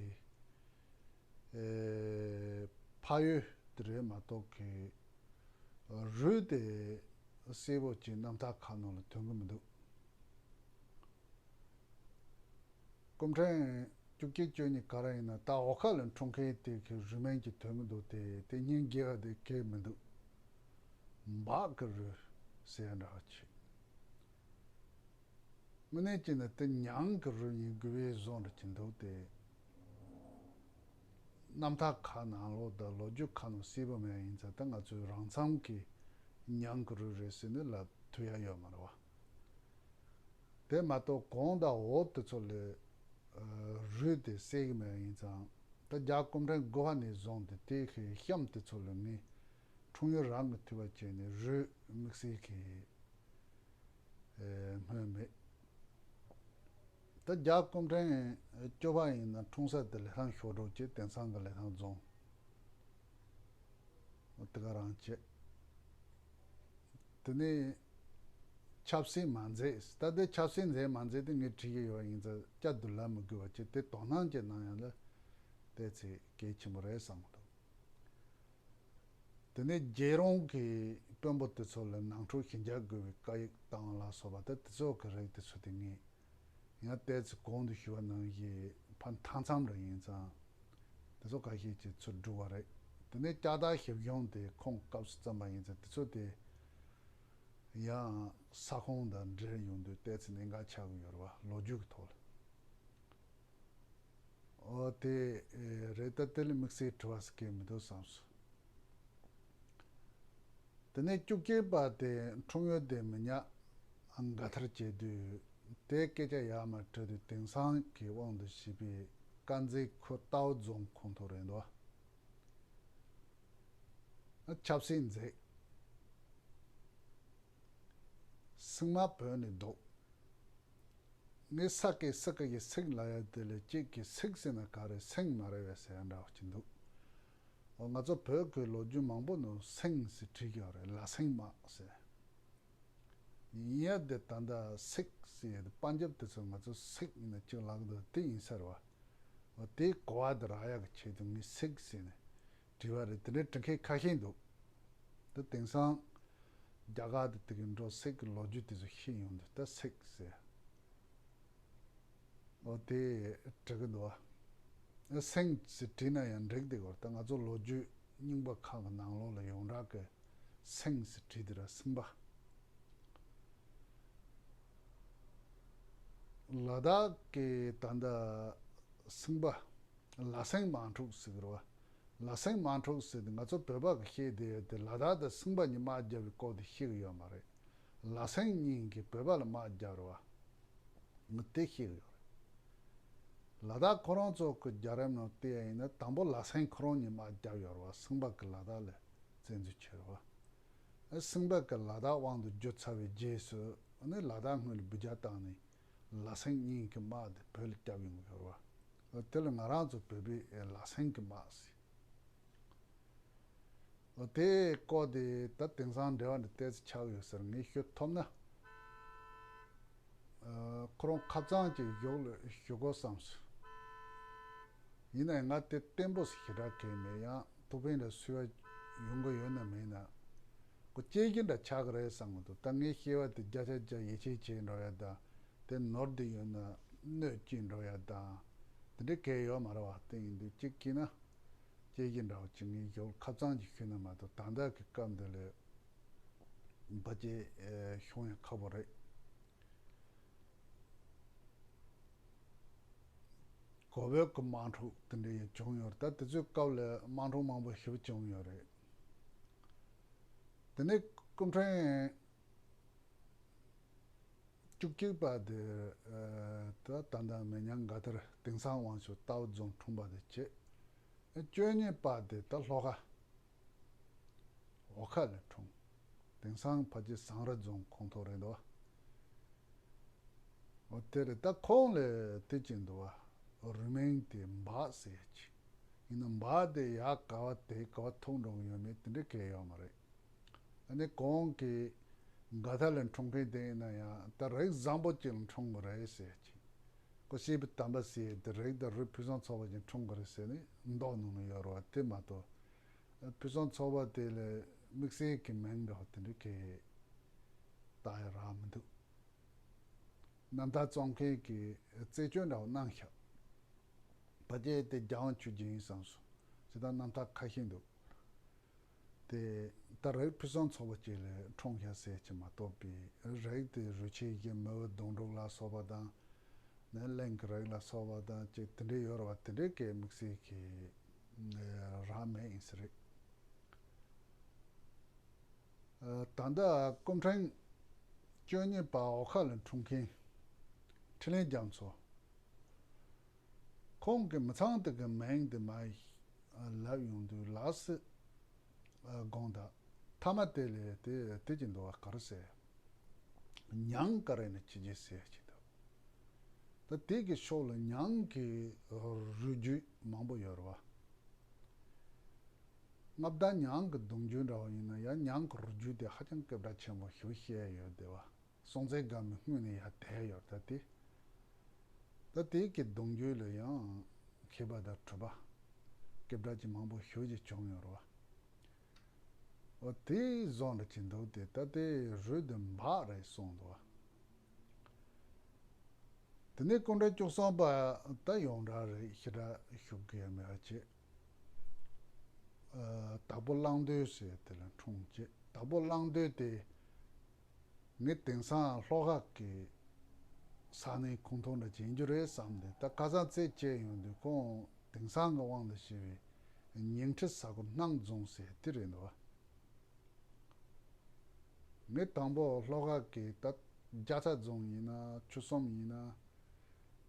ཨེ་ཕ་ཡུལ་དེ་རེད་མ་གཏོགས་གི་རུས་དེ་གསལ་པོ་ཅིག་རྣམ་ཐར་ཁག་ནང་ལ་ཐོན་གི་མི་འདུག་སྐུ་ཕྲེང་བཅུ་གཅིག་བཅུ་གཉིས་ག་རེ་ཡིན་ན་ད་འོ་ཁ་ལ་འཁྲུངས་མཁན་དེ་གི་རུས་མིང་ཅིག་ཐོན་གི་འདུག་དེ་དེ་སྙིང་རྗེ་བ་དེ་གས་མི་འདུག་འབག་གི་རུས་ཟེར་འདྲ་བ་ཅིག་དངོས་གནས་ཀྱི་ནི་དེ་ཉང་གི་རུས་ཡིན་དགོས་པའི་བཟོ་འདྲ་ཅིག་འདུག་སྟེ། རྣམ་ཐར་ཁག་ནང་ལོགས་དང་ལོ་རྒྱུས་ཁག་ནང་གསལ་པོ་མེད་ཡིན་ཙང་ད་ང་ཚོའི་རང་མཚང་གི་ཉང་གི་རུས་རེད་ཟེར་ནས་ལབ་ཐུབ་ཡ་ཡོད་མ་རེད་བ། དེ་མ་གཏོགས་གོང་དང་འོག་དེ་ཚོ་ལས་ཨ་རུས་དེ་གསལ་གི་མེད་ཡིན་ཙང་ད་རྒྱལ་སྐུ་ཕྲེང་དགུ་པ་ནས་བཟུང་སྟེ་དེ་གི་གཤམ་དེ་ཚོ་ལ་ངས་འཁྲུངས་ཡུལ་རང་གི་ཐུབ་པ་བྱས་ནས་རུས་དམིགས་བསལ་གི་ཨེ་སྨོས་མེད། ད་རྒྱལ་སྐུ་ཕྲེང་བཅུ་པ་ཡིན་ན་འཁྲུངས་ས་དེ་ལི་ཐང་ཞོ་སྒྲོག་བཅས་དེང་སང་གི་ལི་ཐང་རྫོང་དེ་ག་རང་བྱས། དེ་ནས་ཆབ་སྲིད་མ་མཛད། ད་ལྟའི་ཆབ་སྲིད་མཛད་མ་མཛད་དེ་ངས་བྲིས་ཀྱི་ཡོད་པ་ཡིན་ཙང་བསྐྱར་དུ་ལབ་མི་དགོས་པ་བྱས་ཏེ་དོ་སྣང་བྱས་གནང་ཡ་ལ་ཏོག་ཙམ་གལ་ཆེན་པོ་རེད་བསམ་གྱི་འདུག་དེ་ནས་རྒྱལ་རོང་གི་དཔོན་པོ་དེ་ཚོ་ལ་ནང་འཁྲུག་ཞི་འཇགས་དགོས་པའི་བཀའ་ཡིག་བཏང་ལ་སོགས་པ་ད་དེ་ཚོ་གི་རིགས་དེ་ཚོ་དེ་ངས་ཡང་ཏོག་ཙམ་གོང་དུ་ཞུས་པ་ནང་བཞིན་ཕར་མཐའ་མཚམས་རེ་ཡིན་ཙང་དེ་ཚོ་ཁ་ཤས་ཀྱིས་ཚུར་བསྒྲུབས་པ་རེད། དེ་ནས་ལྕགས་རྟ་ཞབས་གཞུང་དེ་ཁོང་སྐབས་སུ་བརྩམས་པ་ཡིན་ཙང་དེ་ཚོ་དེ་ཡང་ས་ཁོངས་དང་འབྲེལ་ཡོང་དུས་ཏོག་ཙམ་གནད་འགག་ཆགས་ཀྱི་ཡོད་རེད་བ། ལོ་རྒྱུས་ཀྱི་ཐོག་ལ། འོ་དེ་རེད། ད་དེ་ལས་དམིགས་བསལ་དྲི་བ་ཟེར་མཁན་མི་འདུག་བསམས་སོང་། དེ་ནས་བཅུ་གཅིག་པ་དེ་འཁྲུངས་ཡུལ་དེ་མི་ཉག་མགར་ཐར་བྱས་དུས་དེ་སྐད་ཆ་ཡར་མར་དྲིས་དུས་དེང་སང་གི་དབང་དུ་བྱས་པའི་དཀར་མཛེས་ཁུལ་རྟའུ་རྫོང་ཁོངས་གཏོགས་རེད་འདུག་ཆབ་སྲིད་མཛད། སྲིང་མོ་བོས་ནས་བཟློག་ངས་ས་ཀའི་སི་ཀ་གི་སིག་ལབ་ཡ་དེ་ལས་གཅིག་གིས་སིག་ཟེར་ན་ག་རེ་སེང་མ་རེད་པས་ཟེར་ཡ་འདྲ་བ་ཅིག་འདུག་འོ་ང་ཚོ་བོད་ཀྱི་ལོ་རྒྱུས་མང་པོ་ནང་སེང་ཟེར་བྲིས་ཀྱི་ཡོད་རེད། ལ་སེང་མ་ཟེར། ཡིན་ཡ་དེ་ད་ལྟ་སིག་ཟེར་ཡ་དེ་པན་ཇབ་དེ་ཚོ་ང་ཚོ་སིག་ཡིན་ན་གཅིག་ལབ་ཀྱི་འདུག་དེ་ཡིན་ས་རེད་བ། དེའི་གོ་བ་དེ་རག་ཡག་གི་ཆེད་དུ་ངས་སིག་ཟེར་ནས་བྲིས་པ་རེད། དེ་འདྲའི་འབྲི་མཁན་ཁ་ཤས་འདུག་དེ་དེང་སང་རྒྱ་གར་དུ་དེ་གི་འགྲོ་སིག་གི་ལོ་རྒྱུས་དེ་ཚོ་ཤེས་ཡོང་དུས་ད་སིག་ཟེར། འོ་དེ་འབྲི་གི་འདུག་ཨ། སིང་ཟེར་བྲིས་ན་ཡང་འགྲིག་དེ་གོ། ད་ང་ཚོ་ལོ་རྒྱུས་རྙིང་པ་ཁག་གི་ནང་ལོགས་ལ་ཡོངས་གྲགས་ཀྱི་སིང་ཟེར་བྲིས་དེ་ར་སིང་པ། ལ་དྭགས་ཀྱི་ད་ལྟ་སིང་པ། ལ་སེང་དམག་འཁྲུག་ཟེར་གི་རེད་བ། ལ་སེང་དམག་འཁྲུག་ཟེར་དེ་ང་ཚོ་བོད་པ་གི་བཤད་བསྡད་ཡོད་དེ། ལ་དྭགས་དང་སིང་པ་གཉིས་དམག་རྒྱབ་པའི་སྐོར་དེ་ཤེས་གི་ཡོད་མ་རེད། ལ་སེང་གཉིས་ཀྱིས་བོད་པ་ལ་དམག་རྒྱབ་རེད་བ། ངས་དེ་ཤེས་གི་ཡོད་རེད། ལ་དྭགས་ཁོ་རང་ཚོ་གི་རྒྱལ་རབས་ནང་བལྟས་ཡིན་ན་དང་པོ་ལ་སེང་ཁོ་རང་གཉིས་དམག་རྒྱབ་ཡོད་རེད་བ། སིང་པ་གིས་ལ་དྭགས་ལ་བཙན་འཛུལ་བྱས་རེད་བ། སིང་པ་གིས་ལ་དྭགས་དབང་དུ་བསྒྱུར་ཚར་བའི་རྗེས་སུ་ནི་ལ་དྭགས་སྔོན་ལ་འབུད་རྒྱག་བཏང་ནས་ལ་སེང་གཉིས་ཀྱི་དམག་དེ་བོད་ལ་བརྒྱབ་ཡོང་གི་ཡོད་རེད་བ། དེ་ལ་ང་རང་ཚོ་བོད་པས་ལ་སེང་གི་དམག་ཟེར། དེའི་སྐོར་དེ་ད་དེང་སང་འབྲེལ་བ་འདི་ཏོག་ཙམ་ཆགས་ཡོད་ཟེར། ངས་ཤོད་ཐུབ་ན། ཁོ་རང་ཁ་རྩང་ཅིག་གཞུག་ལ་ཞུ་དགོས་བསམ་སོང་། ཡིན་ནའི་ང་དེ་བརྟན་པོ་ཞེ་དྲག་གང་ཡང་མེད། ཡང་ཐུགས་ཕན་ལ་གསོས་པ་ཡོང་གི་ཡོད་ན་མེད་ན། ཁོ་སྐྱེལ་གྱི་འདྲ་ཆགས་ཀྱི་རེད་བསམ་གྱི་འདུག་ད་ངའི་སྐྱེ་བ་དེ་བརྒྱ་ཆ་བརྒྱ་ཡིད་ཆེས་བྱེད་འགྲོ་ཡ་དང་། དེ་ནོར་དེ་ཡོད་ན་གནོད་སྐྱེལ་འགྲོ་ཡ་དང་། དེ་འདྲའི་གང་ཡོད་མ་རེད་བ། དེ་ཡིན་དུས་གཅིག་གིས་ན། སྐྱེལ་གྱི་འདྲ་བོ་ཅིག་ངས་ཞོར་ཁ་རྩང་ཅིག་ཞུས་ན་མ་གཏོགས་ད་ལྟ་གི་སྐབས་འདི་ལ་ཕལ་ཆེར་ཤོང་ཡང་ཁག་པོ་རེད། གོ་བོད་ཀྱི་དམག་འཁྲུག་དེ་འདྲ་ཡང་བྱུང་ཡོད་རེད། ད་དེ་ཚོའི་སྐབས་ལ་དམག་འཁྲུག་མང་པོ་ཞེ་པོ་བྱུང་ཡོད་རེད། དེ་ནས་སྐུ་ཕྲེང་བཅུ་གཅིག་པ་དེ་ད་ད་ལྟ་མི་ཉག་མགར་ཐར་དེང་སང་དབང་ཕྱུག་རྟའུ་རྫོང་འཁྲུངས་པ་དེ་བྱས། བཅུ་གཉིས་པ་དེ་ད་ལྷོ་ཁ་འོ་ཁ་ལ་འཁྲུངས། དེང་སང་ཕལ་ཆེར་ཟངས་རི་རྫོང་ཁོངས་གཏོགས་རེད་འདུག་འོ་དེ་རེད། ད་ཁོང་ལ་དེ་ཅིག་འདུག་བ། རུས་མིང་དེ་འབག་ཟེར་ཅིག་ཡིན་ན་འབག་དེ་ཡག་ག་བ་དེ་ག་བ་ཐུག་འགྲོ་གི་ཡོད་མེད་དེ་འདྲ་གང་ཡོད་མ་རེད། ཨ་ནི་གོང་གི་མགར་ཐར་ལ་འཁྲུངས་མཁན་དེ་ཡིན་ན་ཡང་ད་རིགས་བཟང་པོ་ཅིག་ལ་འཁྲུངས་པ་རེད་ཟེར་ཅིག་ཁོ་སྐྱེས་བུ་དམ་པ་ཟེར་དེ་རིགས་དང་རུས་ཕུན་སུམ་ཚོགས་པ་ཅིག་འཁྲུངས་པ་རེད་ཟེར་ནས་མདོ་ནང་ལ་ཡོད་རེད་བ། དེ་མ་གཏོགས་ཕུན་སུམ་ཚོགས་པ་དེ་ལ་དམིགས་བསལ་གྱི་མིང་འདྲ་བ་དེ་འདྲ་གང་བཏགས་ཡ་རག་མི་འདུག་རྣམ་ཐར་རྩོམ་མཁན་གྱིས་རྩད་གཅོད་འདྲ་བོ་གནང་ཤག་ཕལ་ཆེར་དེ་རྒྱལ་དབང་ཆོས་རྒྱལ་ཡིན་བསམ་སོང་། ཇི་ལྟར་རྣམ་ཐར་ཁ་ཤས་འདུག་དེ་ད་རིགས་ཕུན་སུམ་ཚོགས་པ་ཅིག་ལ་འཁྲུངས་ཤག་ཟེར་གྱི་མ་གཏོགས་པའི་རིགས་དེ་རུས་ཆེན་བཞི་མི་བུ་གདོང་དྲུག་ལ་སོགས་པ་དང་། ནི་གླིང་གི་རིགས་ལ་སོགས་པ་དང་ཅིག་དེ་འདྲའི་ཡོད་རེད་བ། དེ་འདྲའི་གི་དམིགས་བསལ་གྱི་རག་མེད་ཡིན་ས་རེད། ད་ལྟ་སྐུ་ཕྲེང་བཅུ་གཉིས་པ་འོ་ཁ་ལ་འཁྲུངས་མཁན་འཕྲིན་ལས་རྒྱ་མཚོ། ཁོང་གི་མི་ཚང་དེ་གི་མིང་དེ་མ་ལབ་ཡོང་དུས་ལ་སི་དགོངས་དག་ཐ་མ་དེ་ལས་དེ་དེ་ཅི་འདུག་བ། ག་རེ་ཟེར། ཉང་ག་རེ་ནས་ཅི་ཅི་ཟེར་ཅི་འདུག་ད་དེ་གི་ཕྱོགས་ལ་ཉང་གི་རུས་རྒྱུད་མང་པོ་ཡོད་རེད་བ། མངའ་བདག་ཉང་གི་གདུང་རྒྱུད་འདྲ་བོ་ཡིན་ན་ཡང་ཉང་གི་རུས་རྒྱུད་དེ་ཧ་ཅང་སྐད་གྲགས་ཆེན་པོ་ཞེ་པོ་བཤད་ཡོད་དེ་བ། སྲོང་བཙན་སྒམ་པོའི་སྔོན་ནས་ཡར་དར་ཡོད་རེད། ད་དེ་ད་དེ་གི་གདུང་རྒྱུད་ལ་ཡང་མཁས་པ་དང་གྲུབ་པ་སྐད་གྲགས་ཅན་མང་པོ་ཞེ་པོ་ཅིག་བྱུང་ཡོད་རེད་བ། འོ་དེ་བཟོ་འདྲ་ཅིག་འདུག་སྟེ། ད་དེ་རུས་དེ་འབག་རེད་གསུངས་འདུག་བ། དེ་ནས་སྐུ་ཕྲེང་བཅུ་གསུམ་པ་ད་ཡོངས་གྲགས་རེད། ཞེ་དྲག་ཞུ་གི་ཡ་མེད་པ་བྱས། ཨ། དྭགས་པོ་གླང་མདོས་ཟེར་དེ་ལ་འཁྲུངས་བྱས། དྭགས་པོ་གླང་མདོས་དེ་ངས་དེང་སང་ལྷོ་ཁ་གི་ས་གནས་ཁོངས་གཏོགས་འདྲ་ཅིག་ཡིན་རྒྱུ་རེད་བསམ་སྟེ། ད་ཁ་སང་རྩད་བཅད་ཡོང་དུས་ཁོང་དེང་སང་གི་དབང་དུ་བྱས་པའི་ཉིང་ཁྲི་ས་ཁུལ་སྣང་རྫོང་ཟེར་དེ་རེད་འདུག་བ། ངས་དང་པོ་ལྷོ་ཁ་གི་ད་རྒྱ་ཚ་རྫོང་ཡིན་ན་ཆུ་གསུམ་ཡིན་ན་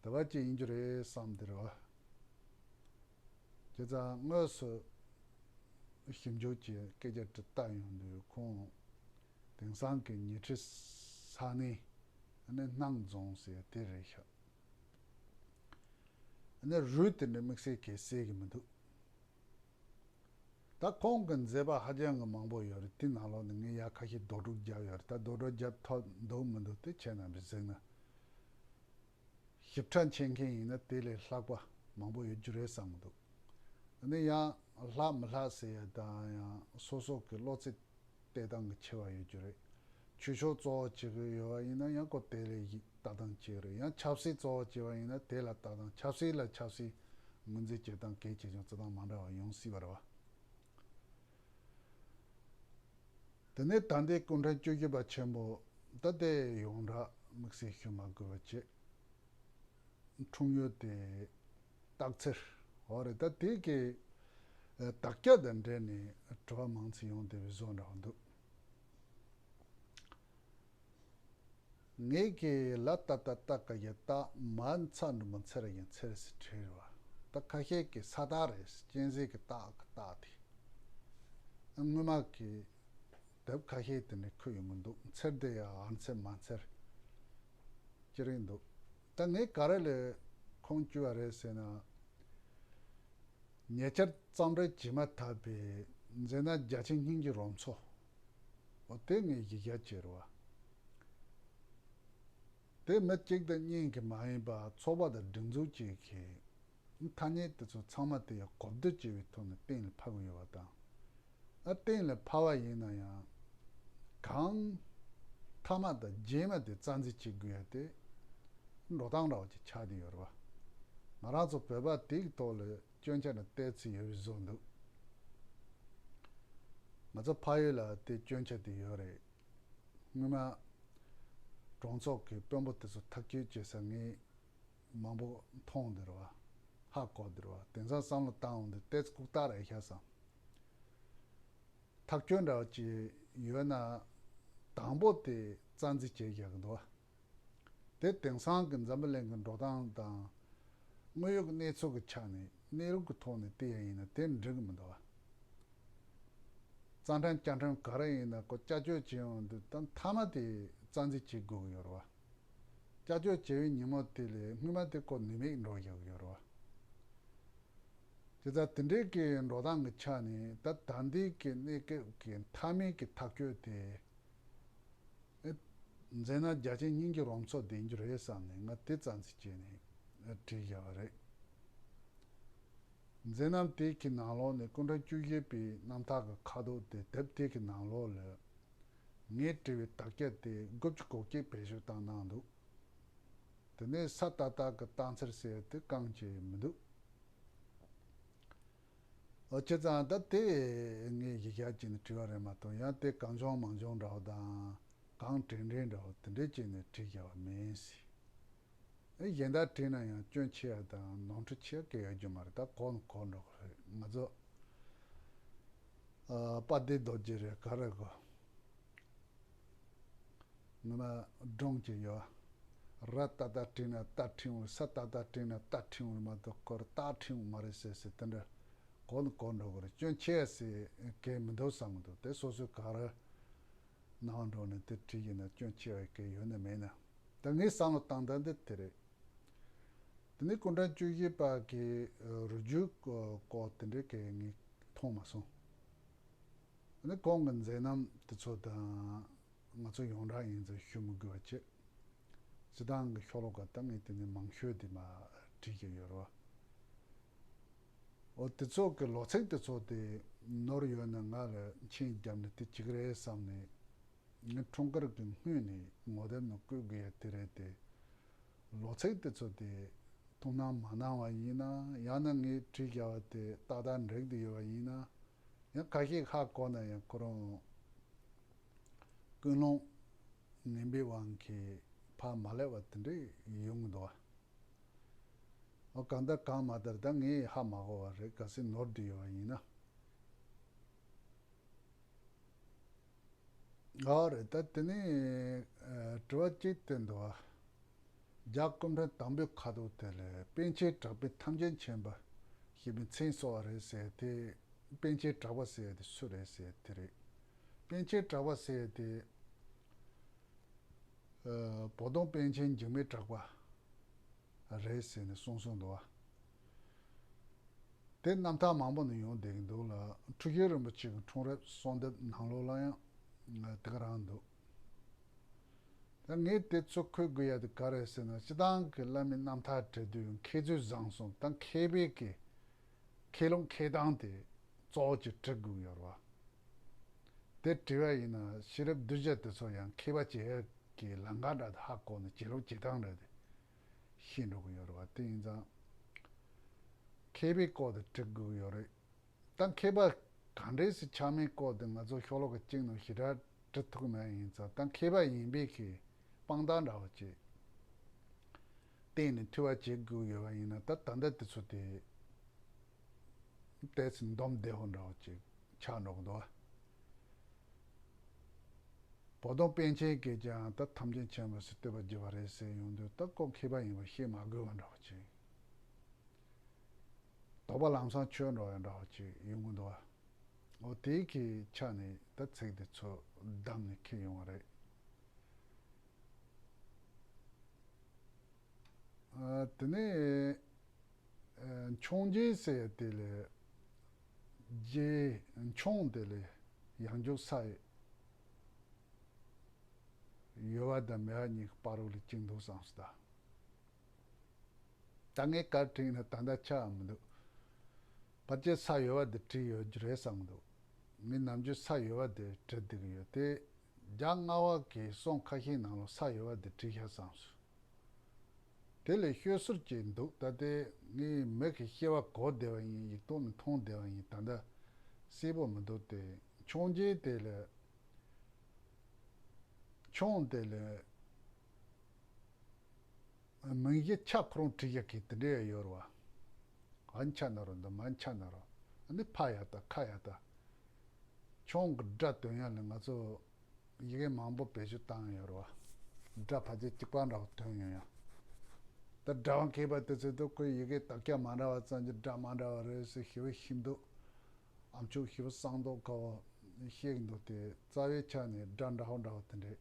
དེ་བ་ཅིག་ཡིན་རྒྱུ་རེད་བསམ་དེ་རེད་བ། བྱས་ཙང་དངོས་སུ་ཞིབ་འཇུག་གི་སྐད་ཆ་དེ་བལྟ་ཡོང་དུས་ཁོང་དེང་སང་གི་ཉིང་ཁྲི་ས་གནས་ཨ་ནི་སྣང་རྫོང་ཟེར་དེ་རེད་ཤག་ཨ་ནི་རུས་དེ་འདྲ་དམིགས་བསལ་གྱི་གསལ་གྱི་མི་འདུག་ད་ཁོང་གི་མཛད་པ་ཧ་ཅང་གི་མང་པོ་ཡོད་རེད། དེ་ནང་ལོགས་ནས་ངས་ཡ་ཁ་ཤས་རྡོག་སྒྲིག་བརྒྱབ་ཡོད་རེད། ད་རྡོག་སྒྲིག་བརྒྱབ་ཐུབ་འདུག་མི་འདུག་དེ་ཁྱེད་རྣམ་པས་གཟིགས་ན། ཞིབ་ཕྲ་མཁྱེན་མཁན་ཡིན་ན་དེ་ལས་ལྷག་པ་ མང་པོ་ཡོད་རྒྱུ་རེད་བསམ་གི་འདུག་ཨ་ནི་ཡང་ལྷག་མི་ལྷག་ཟེར་ཡ་དང་ཡང་སོ་སོ་གི་བློ་རྩེ་གཏད་སྟངས་ཀྱི་ཆེ་བ་ཡོད་རྒྱུ་རེད། ཆོས་ཕྱོགས་གཙོ་བོ་བྱེད་ཀྱི་ཡོད་པ་ཡིན་ན་ཡང་ཁོ་དེ་ལ་ཡིག་ལྟ་སྟངས་བྱེད་ཀྱི་རེད། ཡང་ཆབ་སྲིད་གཙོ་བོ་བྱེད་པ་ཡིན་ན་དེ་ལ་ལྟ་སྟངས། ཆབ་སྲིད་ལ་ཆབ་སྲིད་ངོས་འཛིན་བྱེད་སྟངས་གལ་ཆེ་ཆུང་རྩི་སྟངས་མ་འདྲ་བ་ཡོང་སྲིད་པ་རེད་བ། དེ་ནས་ད་ལྟའི་སྐུ་ཕྲེང་བཅུ་བཞི་པ་ཆེན་པོ་ད་ལྟའི་ཡོངས་གྲགས་དམིགས་བསལ་ཞུ་མ་དགོས་པ་བྱས། འཁྲུངས་ཡུལ་དེ་སྟག་འཚེར་འོ་རེད། ད་དེ་གི་ཨ་དག་ཆ་དང་འབྲེལ་ནས་དྲི་བ་མང་ཙམ་ཡོང་བསྡད་པའི་བཟོ་འདྲ་བ་འདུག་ངེད་ཀྱི་ལ་ཏ་བཏགས་ལྟ་ག་ཡ་ལྟག་མ་ཚ་འགྲེང་བུ་འཚེར་ཡ་འཚེར་ཟེར་བྲིས་རེད་བ། ད་ཁ་ཤས་ཀྱིས་ས་བཏགས་རེད། གཅན་གཟན་གྱི་བཏགས་ཀྱི་བཏགས་དེ། སྔོན་མ་གི་དེབ་ཁ་ཤས་དེ་ནས་འཁོད་ཡོང་གི་འདུག་འཚེར་དེ་ཡ་ཨ་འཚེར་མ་འཚེར་ཅི་རིགས་འདུག་ད་ངས་ག་རེ་ལ་ཁུངས་བཅོལ་བ་རེད་ཟེར་ན། ཉེ་ཆར་རྩོམ་སྒྲིག་བྱས་མ་ཐག་པའི་མཛད་རྣམ་རྒྱ་ཆེན་སྙིང་རྗེའི་རོལ་མཚོ། འོ་དེ་ངས་གཞི་རྒྱ་བྱས་རེད་བ། དེ་མི་གཅིག་དང་གཉིས་ཀྱིས་མ་ཡིན་པ་ཚོགས་པ་དང་སྒྲིག་འཛུགས་ཅིག་གིས་ཐ་སྙད་དེ་ཚོ་ཚང་མ་དེ་ཡང་གོ་བསྡུར་བྱས་པའི་ཐོག་ནས་གཏན་ལ་ཕབ་ཀྱི་ཡོད་པ་དང་། ཨ་གཏན་ལ་ཕབ་པ་ཡིན་ན་ཡང་གང་མཐའ་མ་དང་རྗེས་མ་དེ་རྩ་འཛིན་བྱེད་དགོས་ཡ་དེ་འགྲོ་སྟངས་འདྲ་བ་ཅིག་ཆགས་བསྡད་ཡོད་རེད་བ། ང་རང་ཚོ་བོད་པ་དེ་གི་ཐོག་ལ་སྐྱོན་ཆ་ནི་བལྟས་ཚུལ་ཡོད་པའི་བཟོ་འདུག་ང་ཚོ་ཕ་ཡུལ་ལ་དེ་སྐྱོན་ཆ་དེ་ཡོད་རེད། སྔོན་མ་གྲོང་ཚོ་གི་དཔོན་པོ་དེ་ཚོ་ཐག་གཅོད་བྱེད་ས་ངས་མང་པོ་མཐོང་འདིར་བ། ཧ་གོ་འདིར་བ། དེང་སང་བསམ་བློ་བཏང་འོང་འདི་ཏེ་ལྐུགས་རྟགས་རེད་ཤག་བསམ། ཐག་གཅོད་འདྲ་བ་ཅིག་ཡོད་ན་དང་པོ་དེ་རྩ་འཛིན་བྱེད་ཡག་གི་འདུག་བ། དེ་དེང་སང་གི་འཛམ་བུ་གླིང་གི་འགྲོ་སྟངས་དང་དངོས་ཡོད་ཀྱི་གནས་ཚུལ་གྱི་ཆ་ནས་གནས་ལུགས་ཀྱི་ཐོག་ནས་བལྟས་ཡ་ཡིན་ན་དེ་འགྲིག་གི་མི་འདུག་བ། རྩ་ཁྲིམས་བཅའ་ཁྲིམས་ག་རེ་ཡིན་ན་ཁོ་བསྐྱར་བཅོས་བྱེད་ཡོང་དུས་ད་མཐའ་མ་དེ་རྩ་འཛིན་བྱེད་དགོས་ཀྱི་ཡོད་རེད་བ། བསྐྱར་བཅོས་བྱེད་པའི་ཉིན་མོ་དེ་ལས་སྔོན་མ་དེ་ཁོ་ནུས་མེད་འགྲོ་བཞག་གི་ཡོད་རེད་བ། དེ་ལྟར་དེ་འདྲའི་གི་འགྲོ་སྟངས་ཀྱི་ཆ་ནས་ད་ད་ལྟའི་གི་གནས་སྐབས་ཀྱི་མཐའ་མའི་གི་ཐག་གཅོད་དེ། ཨེ། མཛད་རྣམ་རྒྱ་ཆེན་སྙིང་རྗེའི་རོལ་མཚོ་བསྡད་རྒྱུ་རེད་བསམ་ནས་ང་དེ་རྩ་འཛིན་བྱས་ནས་བྲིས་བཞག་པ་རེད། མཛད་རྣམ་དེ་གི་ནང་ལོགས་ནས་སྐུ་ཕྲེང་བཅུ་བཞི་པའི་རྣམ་ཐར་གྱི་ཁ་དོག་དེ་དེབ་དེ་གི་ནང་ལོགས་ལ་ངས་བྲིས་པའི་དག་ཆ་དེ་དགུ་བཅུ་གོ་གཅིག་བེད་སྤྱོད་བཏང་གནང་འདུག་དེ་ནས་ས་ཏ་བཏགས་ཀྱི་སྟག་འཚེར་ཟེར་དེ་རྐང་བྱས་མི་འདུག་ཨོ་བྱས་ཙང་ད་དེ་ངས་གཞི་བཞག་བྱས་ནས་བྲིས་པ་རེད་མ་གཏོགས་ཡང་དེ་གང་བྱུང་མང་བྱུང་འདྲ་བོ་དང་གང་དྲན་དྲན་འདྲ་བོ་དེ་འདྲས་བྱས་ནས་བྲིས་བཞག་པ་མིན་སྲིད། ཨེ་གཞན་དག་བྲིས་ན་ཡང་སྐྱོན་ཆེ་བ་དང་ནོར་འཁྲུལ་ཆེ་བ་གང་ཡོད་རྒྱུ་མ་རེད། ད་གོ་ནི་གོ་འགྲོ་གི་རེད། ང་ཚོ་ཨ་དཔལ་ལྡན་རྡོ་རྗེ་རེད་ག་རེ་གོ། ངོ་མ་སྒྲུང་ཅིག་ཡོད། ར་ཏ་བཏགས་རི་ན་རྟ་འཕྲེང་བ། ས་ཏ་བཏགས་སྲི་ན་རྟ་འཕྲེང་བ་མ་གཏོགས་ཁོ་ར་སྟག་འཕྲེང་བ་མ་རེད་ཟེར་ཟེར་དེ་འདྲ་གོ་ནི་གོ་འགྲོ་གི་རེད། སྐྱོན་ཆེ་ཟེར་གང་མི་འདུག་བསམ་གི་འདུག་དེ་སོ་སོའི་ག་རེ་ནང་འགྲོ་ནས་དེ་བྲིས་ཡིན་ན་སྐྱོན་ཆེ་བ་གང་ཡོད་ན་མེད་ན། ད་ངས་བསམ་བློ་བཏང་ད་འདི་དེ་རེད། དེ་ནས་སྐུ་ཕྲེང་བཅུ་བཞི་པ་གི་རུས་རྒྱུད་སྐོར་དེ་འདྲའི་གང་ངས་མཐོང་མ་སོང་། ཨ་ནི་ཁོང་གི་མཛད་རྣམ་དེ་ཚོ་དང་ང་ཚོ་ཡོངས་གྲགས་ཡིན་ཚུལ་ཞུ་མི་དགོས་པ་བྱས། སྤྱིར་བཏང་གི་ཤོ་ལོ་ཀ་ད་ངས་དེ་ནས་མང་ཤོས་དེ་མར་བྲིས་ཀྱི་ཡོད་རེད་བ། འོ་དེ་ཚོ་གི་ལོ་ཚིགས་དེ་ཚོ་དེ་ནོར་ཡོད་ན་ང་ལ་མཆན་བརྒྱབ་ནས་དེ་བྱེད་ཀྱི་རེད་བསམ་ནས། ངའི་འཁྲུངས་སྐར་གྱི་སྔོན་ནས་ངོ་དེབ་ནང་བཀོད་དགོས་ཡ་དེ་རེད་དེ། ལོ་ཚིགས་དེ་ཚོ་དེ་ཐུགས་སྣང་མ་གནང་བ་ཡིན་ན། ཡང་ན་ངས་བྲིས་བཞག་པ་དེ་ཏག་ཏག་འགྲིག་བསྡད་ཡོད་པ་ཡིན་ན། ཡང་ཁ་ཤས་ཧ་གོ་ན་ཡང་ཁོ་རང་ཀུན་སློང་ངན་པའི་དབང་གིས་ཕར་མ་སླེབས་པ་དེ་འདྲ་ཡོང་གི་འདུག་བ། འོ་གང་ལྟར་གང་མ་ལྟར་ད་ངས་ཧ་མ་གོ་བ་རེད། གལ་སྲིད་ནོར་བསྡད་ཡོད་པ་ཡིན་ན། ཨ་རེད། ད་དེ་ནས་ཨ་དྲི་བ་གཅིག་དེ་འདུག་ཨ། རྒྱ་སྐུ་ཕྲེང་དང་པོའི་ཁ་དོག་དེ་ལས་པཎ་ཆེན་གྲགས་པས་ཐམས་ཅད་མཁྱེན་པ་ཞེས་པའི་མཚན་གསོལ་བ་རེད་ཟེར་དེ། པཎ་ཆེན་གྲགས་པ་ཟེར་དེ་སུ་རེད་ཟེར་དེ་རེད། པཎ་ཆེན་གྲགས་པ་ཟེར་དེ་ཨ་བོ་དོང་པཎ་ཆེན་འཇིགས་མེད་གྲགས་པ། རེད་ཟེར་ནས་གསུངས་གསུངས་འདུག་བ། དེ་རྣམ་ཐར་མང་པོ་ནས་ཡོང་བསྡད་ཀྱི་འདུག་ལ། འཁྲུལ་ཞིག་རིན་པོ་ཆེ་གི་འཁྲུངས་རབས་གསོལ་འདེབས་ནང་ལོགས་ལ་ཡང་དེ་ག་རང་འདུག་ངས་དེ་ཚོ་འཁོད་དགོས་ཡ་དེ་ག་རེད་ཟེར་ན། སྤྱིར་བཏང་གི་བླ་མའི་རྣམ་ཐར་འབྲི་དུས་མཁས་བཙུན་བཟང་གསུམ་དང་མཁས་པའི་གི་མཁས་བླུན་མཁས་གདངས་དེ་གཙོ་བོ་ཅིག་འབྲི་དགོས་ཡོད་རེད་བ། དེ་བྲིས་པ་ཡིན་ན་ཤེས་རབ་གདུལ་བྱ་དེ་ཚོ་ཡང་མཁས་པ་བྱེད་ཡ་གི་ལམ་ཁ་འདྲ་དེ་ཧ་གོ་ནས་བྱེད་ལུགས་བྱེད་སྟངས་འདྲ་དེ་ཤེས་འགྲོ་གི་ཡོད་རེད་བ། དེ་ཡིན་ཙང་མཁས་པའི་སྐོར་དེ་འབྲི་དགོས་ཡོད་རེད། ད་མཁས་པ་ག་འདྲས་སེ་ཆགས་མིན་སྐོར་དེ་ང་ཚོ་ཤོ་ལོ་ཀ་གཅིག་ནང་ཞེ་དྲག་འབྲི་ཐུབ་མེད་ཡིན་ཙང་། ད་མཁས་པ་ཡིན་པའི་གི་དཔང་རྟགས་འདྲ་བོ་ཅིག་བསྟན་ནས་འཐུས་པ་བྱེད་དགོས་ཡོད་པ་ཡིན་ན། ད་ད་ལྟ་དེ་ཚོ་དེ་ཏོག་ཙམ་འདོམས་བདེ་བོ་འདྲ་བོ་ཅིག་ཆགས་འགྲོ་གི་འདུག་བ། བོ་དོང་པཎ་ཆེན་གྱིས་ཀྱང་ད་ཐམས་ཅད་མཁྱེན་པ་ཟེར་བསྟོད་པ་བགྱི་བ་རེད་ཟེར་ཡོང་དུས། ད་ཁོ་མཁས་པ་ཡིན་པ་བཤད་མ་དགོས་པ་འདྲ་བོ་ཅིག་དོགས་པ་ལམ་སང་ཆོད་འགྲོ་ཡ་འདྲ་བོ་ཅིག་ཡོང་གི་འདུག་བ། འོ་དེའི་གི་ཆ་ནས་ད་ཚིག་དེ་ཚོ་བདམས་ནས་འཁྱེར་ཡོང་བ་རེད། ཨ། དེ་ནས་ཨ་མཆོང་རྒྱན་ཟེར་ཡ་དེ་ལས། རྒྱན་མཆོང་དེ་ལས་ཡང་འཇུག་ས་ཡོད་པ་དང་མེད་པ་གཉིས་ཀྱི་བར་རོ་ལ་གཅིག་འདུག་བསམ་སོང་ད། ད་ངས་ག་རེ་བྲིས་ན་ད་ལྟ་ཆགས་མི་འདུག་ཕལ་ཆེར་ས་ཡོད་པ་དེ་བྲིས་ཡོད་རྒྱུ་རེད་བསམ་གི་འདུག་ངས་ནམ་རྒྱུན་ས་ཡོད་པ་དེ་བྲིས་བསྡད་ཀྱི་ཡོད་དེ། རྒྱ་སྔ་བ་གི་གསུང་ཁ་ཤས་ནང་ལ་ས་ཡོད་པ་དེ་བྲིས་ཤག་བསམ་སོང་། དེ་ལས་ཤོད་སྲོལ་ཅིག་འདུག་ད་དེ་ངས་མིག་གིས་ཤེས་པ་གོ་བསྡད་པ་ཡིན། ཡིག་ཐོག་ནས་མཐོང་བསྡད་པ་ཡིན། ད་ལྟ་གསལ་པོ་མི་འདུག་སྟེ། མཆོང་རྒྱན་དེ་ལས། མཆོང་དེ་ལས་མིང་གཞི་ཆ་ཁོ་རང་བྲིས་ཡག་གི་དེ་འདྲ་ཡོད་རེད་བ། ཨ་ནི་ཆ་ན་རོ་འདི་མ་ཆ་ན་རོ། ཨ་ནི་ཕ་ཡ་ད་ཁ་ཡ་ད། མཆོང་གི་སྒྲ་འདོན་ཡག་ལ་ང་ཚོ་ཡི་གེ་མང་པོ་བེད་སྤྱོད་བཏང་ཡོད་རེད་བ། སྒྲ་ཕལ་ཆེར་གཅིག་པ་འདྲ་བོ་འདོན་ཡོང་ཡ། ད་སྒྲ་པ་མཁས་པ་དེ་ཚོས་ད་ཁོའི་ཡི་གེ་དག་ཆ་མ་འདྲ་བ་ཙམ་གྱིས་སྒྲ་མ་འདྲ་བ་རེད་ཟེར་ཞེ་པོ་ཞིབ་འདུག་ཨ་མཆོག་ཞེ་པོ་གསང་མདོག་ཁ་བོ་བཤད་ཀྱི་འདུག་སྟེ། རྩ་བའི་ཆ་ནས་སྒྲ་འདྲ་བོ་འདྲ་བོ་དེ་འདྲས།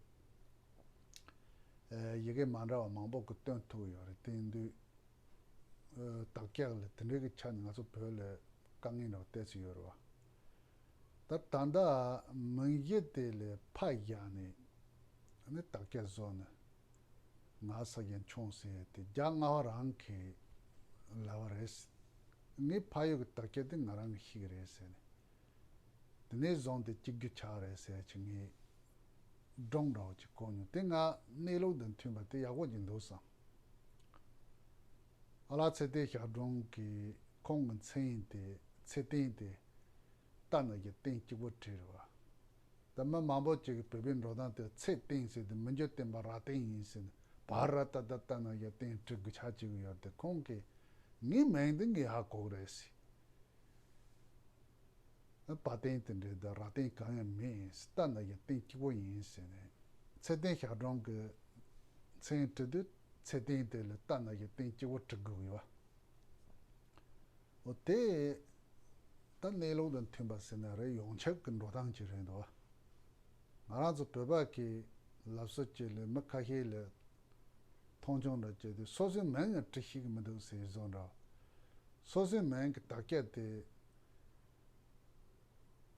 ཨེ། ཡི་གེ་མ་འདྲ་བ་མང་པོ་གིས་སྟོན་ཐུབ་ཡོད་རེད། དེ་ཡིན་དུས། ཨེ། དག་ཆ་ལ་དེ་འདྲའི་གི་ཆ་ནས་ང་ཚོ་བོད་ལ་དཀའ་ངལ་འདྲ་བོ་ཏོག་ཙམ་ཡོད་རེད་བ། ད་ད་ལྟ་མིང་གཞི་དེ་ལ་ཕ་བཞག་ནས་ཨ་ནི་དག་ཆ་བཟོས་ནས། ང་ས་ཡ་མཆོང་ཟེར་ཡ་དེ་རྒྱ་སྔ་བ་རང་གི་ལབ་པ་རེད། ངའི་ཕ་ཡུལ་གྱི་དག་ཆ་དེ་ང་རང་གིས་ཤེས་ཀྱི་རེད་ཟེར་ནས། དེ་ནས་བཟུང་སྟེ་གཅིག་གྱུར་ཆགས་རེད་ཟེར་ཅིག་ངས་སྒྲུང་འདྲ་བོ་ཅིག་གོ་མྱོང་། དེ་ང་གནས་ལུགས་དང་མཐུན་པ་དེ་ཡག་པོ་ཅིག་འདུག་བསམ། ཨ་ལགས་ཚེ་བརྟན་ཞབས་དྲུང་གིས་ཁོང་གི་མཚན་དེ་ཚེ་བརྟན་དེ་རྟ་ན་རྒྱ་བརྟན་གཅིག་པོ་བྲིས་རེད་བ། ད་མི་མང་པོ་ཅིག་གིས་བོད་པའི་འགྲོ་སྟངས་དེ་ཚེ་བརྟན་ཟེར་དུས་མི་འགྱུར་བརྟན་པ་རྭ་བརྟན་ཡིན་ཟེར་ནས་བར་ར་ཏ་ཏ་རྟ་ན་རྒྱ་བརྟན་བྲིས་དགོས་ཆགས་ཀྱི་ཡོད་རེད་དེ། ཁོང་གིས་ངའི་མིང་འདི་ངས་ཧ་གོ་གི་རེད་ཟེར། བ་བརྟན་དེ་འདྲའི་ད་རྭ་བརྟན་གང་ཡང་མེད། རྟ་ན་རྒྱ་བརྟན་གཅིག་པོ་ཡིན་ཟེར་ནས། ཚེ་བརྟན་ཞབས་དྲུང་གི་མཚན་བྲིས་དུས་ཚེ་བརྟན་དེ་ལ་རྟ་ན་རྒྱ་བརྟན་གཅིག་པོ་བྲི་དགོས་ཡོད། འོ་དེ་ད་གནས་ལུགས་དང་མཐུན་པ་ཟེར་ན་རེད། ཡོངས་ཁྱབ་ཀྱི་འགྲོ་སྟངས་ཅིག་རེད་འདུག་ང་རང་ཚོ་བོད་པ་གི་ལབ་སྲོལ་ཅིག་ལ་མི་ཁ་ཤས་ལ་མཐོང་ཆུང་འདྲ་བྱས་ཏེ། སོ་སོའི་མིང་ཡང་བྲི་ཤེས་ཀྱི་མི་འདུག་ཟེར་བཟོ་འདྲ། སོ་སོའི་མིང་གི་དག་ཆ་དེ་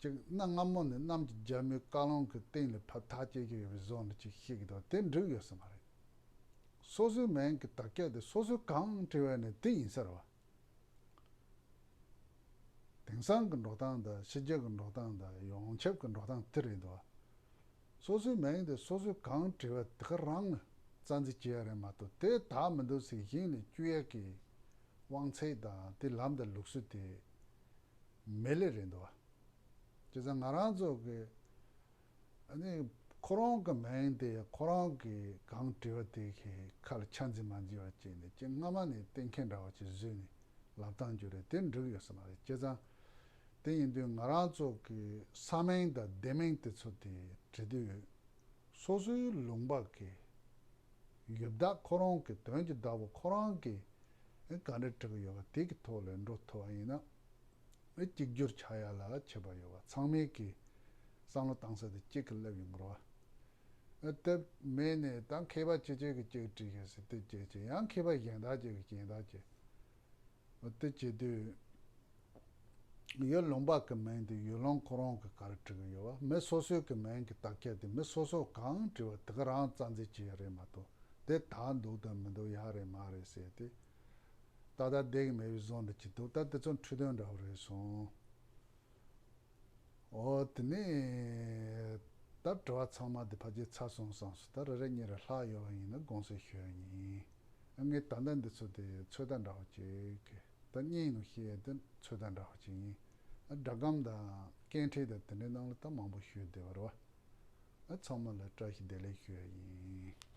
ཅིག་གནའ་སྔ་མོ་ནས་གནམ་གྱི་རྒྱལ་མོའི་བཀའ་ལུང་གི་སྟེང་ལ་ཕབ་ཐག་བཅད་ཀྱི་ཡོད་པའི་བཟོ་འདྲ་ཅིག་ཤེས་ཀྱི་འདུག་དེ་འགྲིག་ཡོད་ས་མ་རེད། སོ་སོའི་མིང་གི་དག་ཆ་དེ་སོ་སོས་གང་བྲིས་པ་ནི་དེ་ཡིན་ས་རེད་བ། དེང་སང་གི་འགྲོ་སྟངས་དང་ཕྱི་རྒྱལ་གྱི་འགྲོ་སྟངས་དང་ཡོངས་ཁྱབ་ཀྱི་འགྲོ་སྟངས་དེ་རེད་འདུག་སོ་སོའི་མིང་དེ་སོ་སོས་གང་བྲིས་པ་དེ་ག་རང་རྩ་འཛིན་བྱེད་ཡ་རེད་མ་གཏོགས། དེ་དག་མི་འདུག་ཟེར་གཞན་ལ་བསྐྱུར་ཡ་གི་དབང་ཚད་དང་དེ་ལམ་དང་ལུགས་སྲོལ་དེ་མི་ལེ་རེད་འདུག་བྱས་ཙང་ང་རང་ཚོ་གི་ཨ་ནི་ཁོ་རང་གི་མིང་དེ་ཁོ་རང་གིས་གང་བྲིས་པ་དེ་གི་ཁ་ལ་ཆ་འཛིན་མ་འཛིན་པ་བྱས་ནས། ཅིག་སྔ་མ་ནས་གཏན་འཁེལ་འདྲ་བ་ཅིག་བཟོས་ནས་ལབ་སྟངས་ཅིག་རེད། དེ་འགྲིག་ཡོད་ས་མ་རེད། བྱས་ཙང་དེ་ཡིན་དུས་ང་རང་ཚོ་གི་ས་མིང་དང་སྡེ་མིང་དེ་ཚོ་དེ་བྲི་དུས། སོ་སོའི་ལུང་པ་གི་ཡུལ་བདག་ཁོ་རང་གི་དོན་གྱི་བདག་པོ་ཁོ་རང་གིས་ག་འདྲ་བྲི་གི་ཡོད་པ་དེ་གི་ཐོག་ལ་འགྲོ་ཐུབ་པ་ཡིན་ན། གཅིག་གྱུར་ཆགས་ཡ་ལ་ཁྱད་པར་ཡོད་པ། ཚང་མས་ཀྱི་བསམ་བློ་བཏང་ས་དེ་གཅིག་གི་སླེབས་ཡོང་གི་རེད་བ། དེ་མེད་ནས་ད་མཁས་པ་ཅིག་ཅིག་གིས་གཅིག་བྲིས་ཤག་ཟེར་དེ་གཅིག་བྱས། ཡང་མཁས་པ་གཞན་དག་ཅིག་གིས་གཞན་དག་བྱས། འོ་དེ་བྱེད་དུས། ཡུལ་ལུང་པ་གི་མིང་དེ་ཡུལ་ལུང་ཁོ་རང་གི་ག་རེ་བྲི་གི་ཡོད་བ། མི་སོ་སོའི་གི་མིང་གི་དག་ཆ་དེ་མི་སོ་སོ་གང་བྲིས་པ་དེ་ག་རང་རྩ་འཛིན་བྱེད་ཡ་རེད་མ་གཏོགས། དེ་དག་འདུག་དང་མི་འདུག་ཡ་རེད་མ་རེད་ཟེར་ཏེ། ད་ལྟ་བསྡད་གི་མེད་པའི་བཟོ་འདྲ་ཅིག་འདུག་ད་དེ་ཚོ་འཁྲུལ་དོན་འདྲ་བོ་རེད་སོང་། འོ་དེ་ནས་ད་དྲི་བ་ཚང་མ་དེ་ཕལ་ཆེར་ཚར་སོང་བསམ་སོང་། ད་རེ་རེ་གཉིས་རེ་ལྷག་ཡོད་པ་ཡིན་ན་དགོངས་སེལ་ཞུ་ཡ་ཡིན། ངས་ད་ལྟ་འདི་ཚོ་དེ་ཚོད་ལྟ་འདྲ་བོ་ཅིག་གི། ད་སྙིང་ནང་བཤད་ཡ་དེ་ཚོད་ལྟ་འདྲ་བོ་ཅིག་ཡིན། སྒྲ་སྒམ་དང་སྐད་འཕྲིན་དང་དེ་འདྲའི་ནང་ལ་ད་མང་པོ་ཞུས་བསྡད་པ་རེད་བ། ཚང་མ་ལ་བཀྲ་ཤིས་བདེ་ལེགས་ཞུ་ཡ་ཡིན།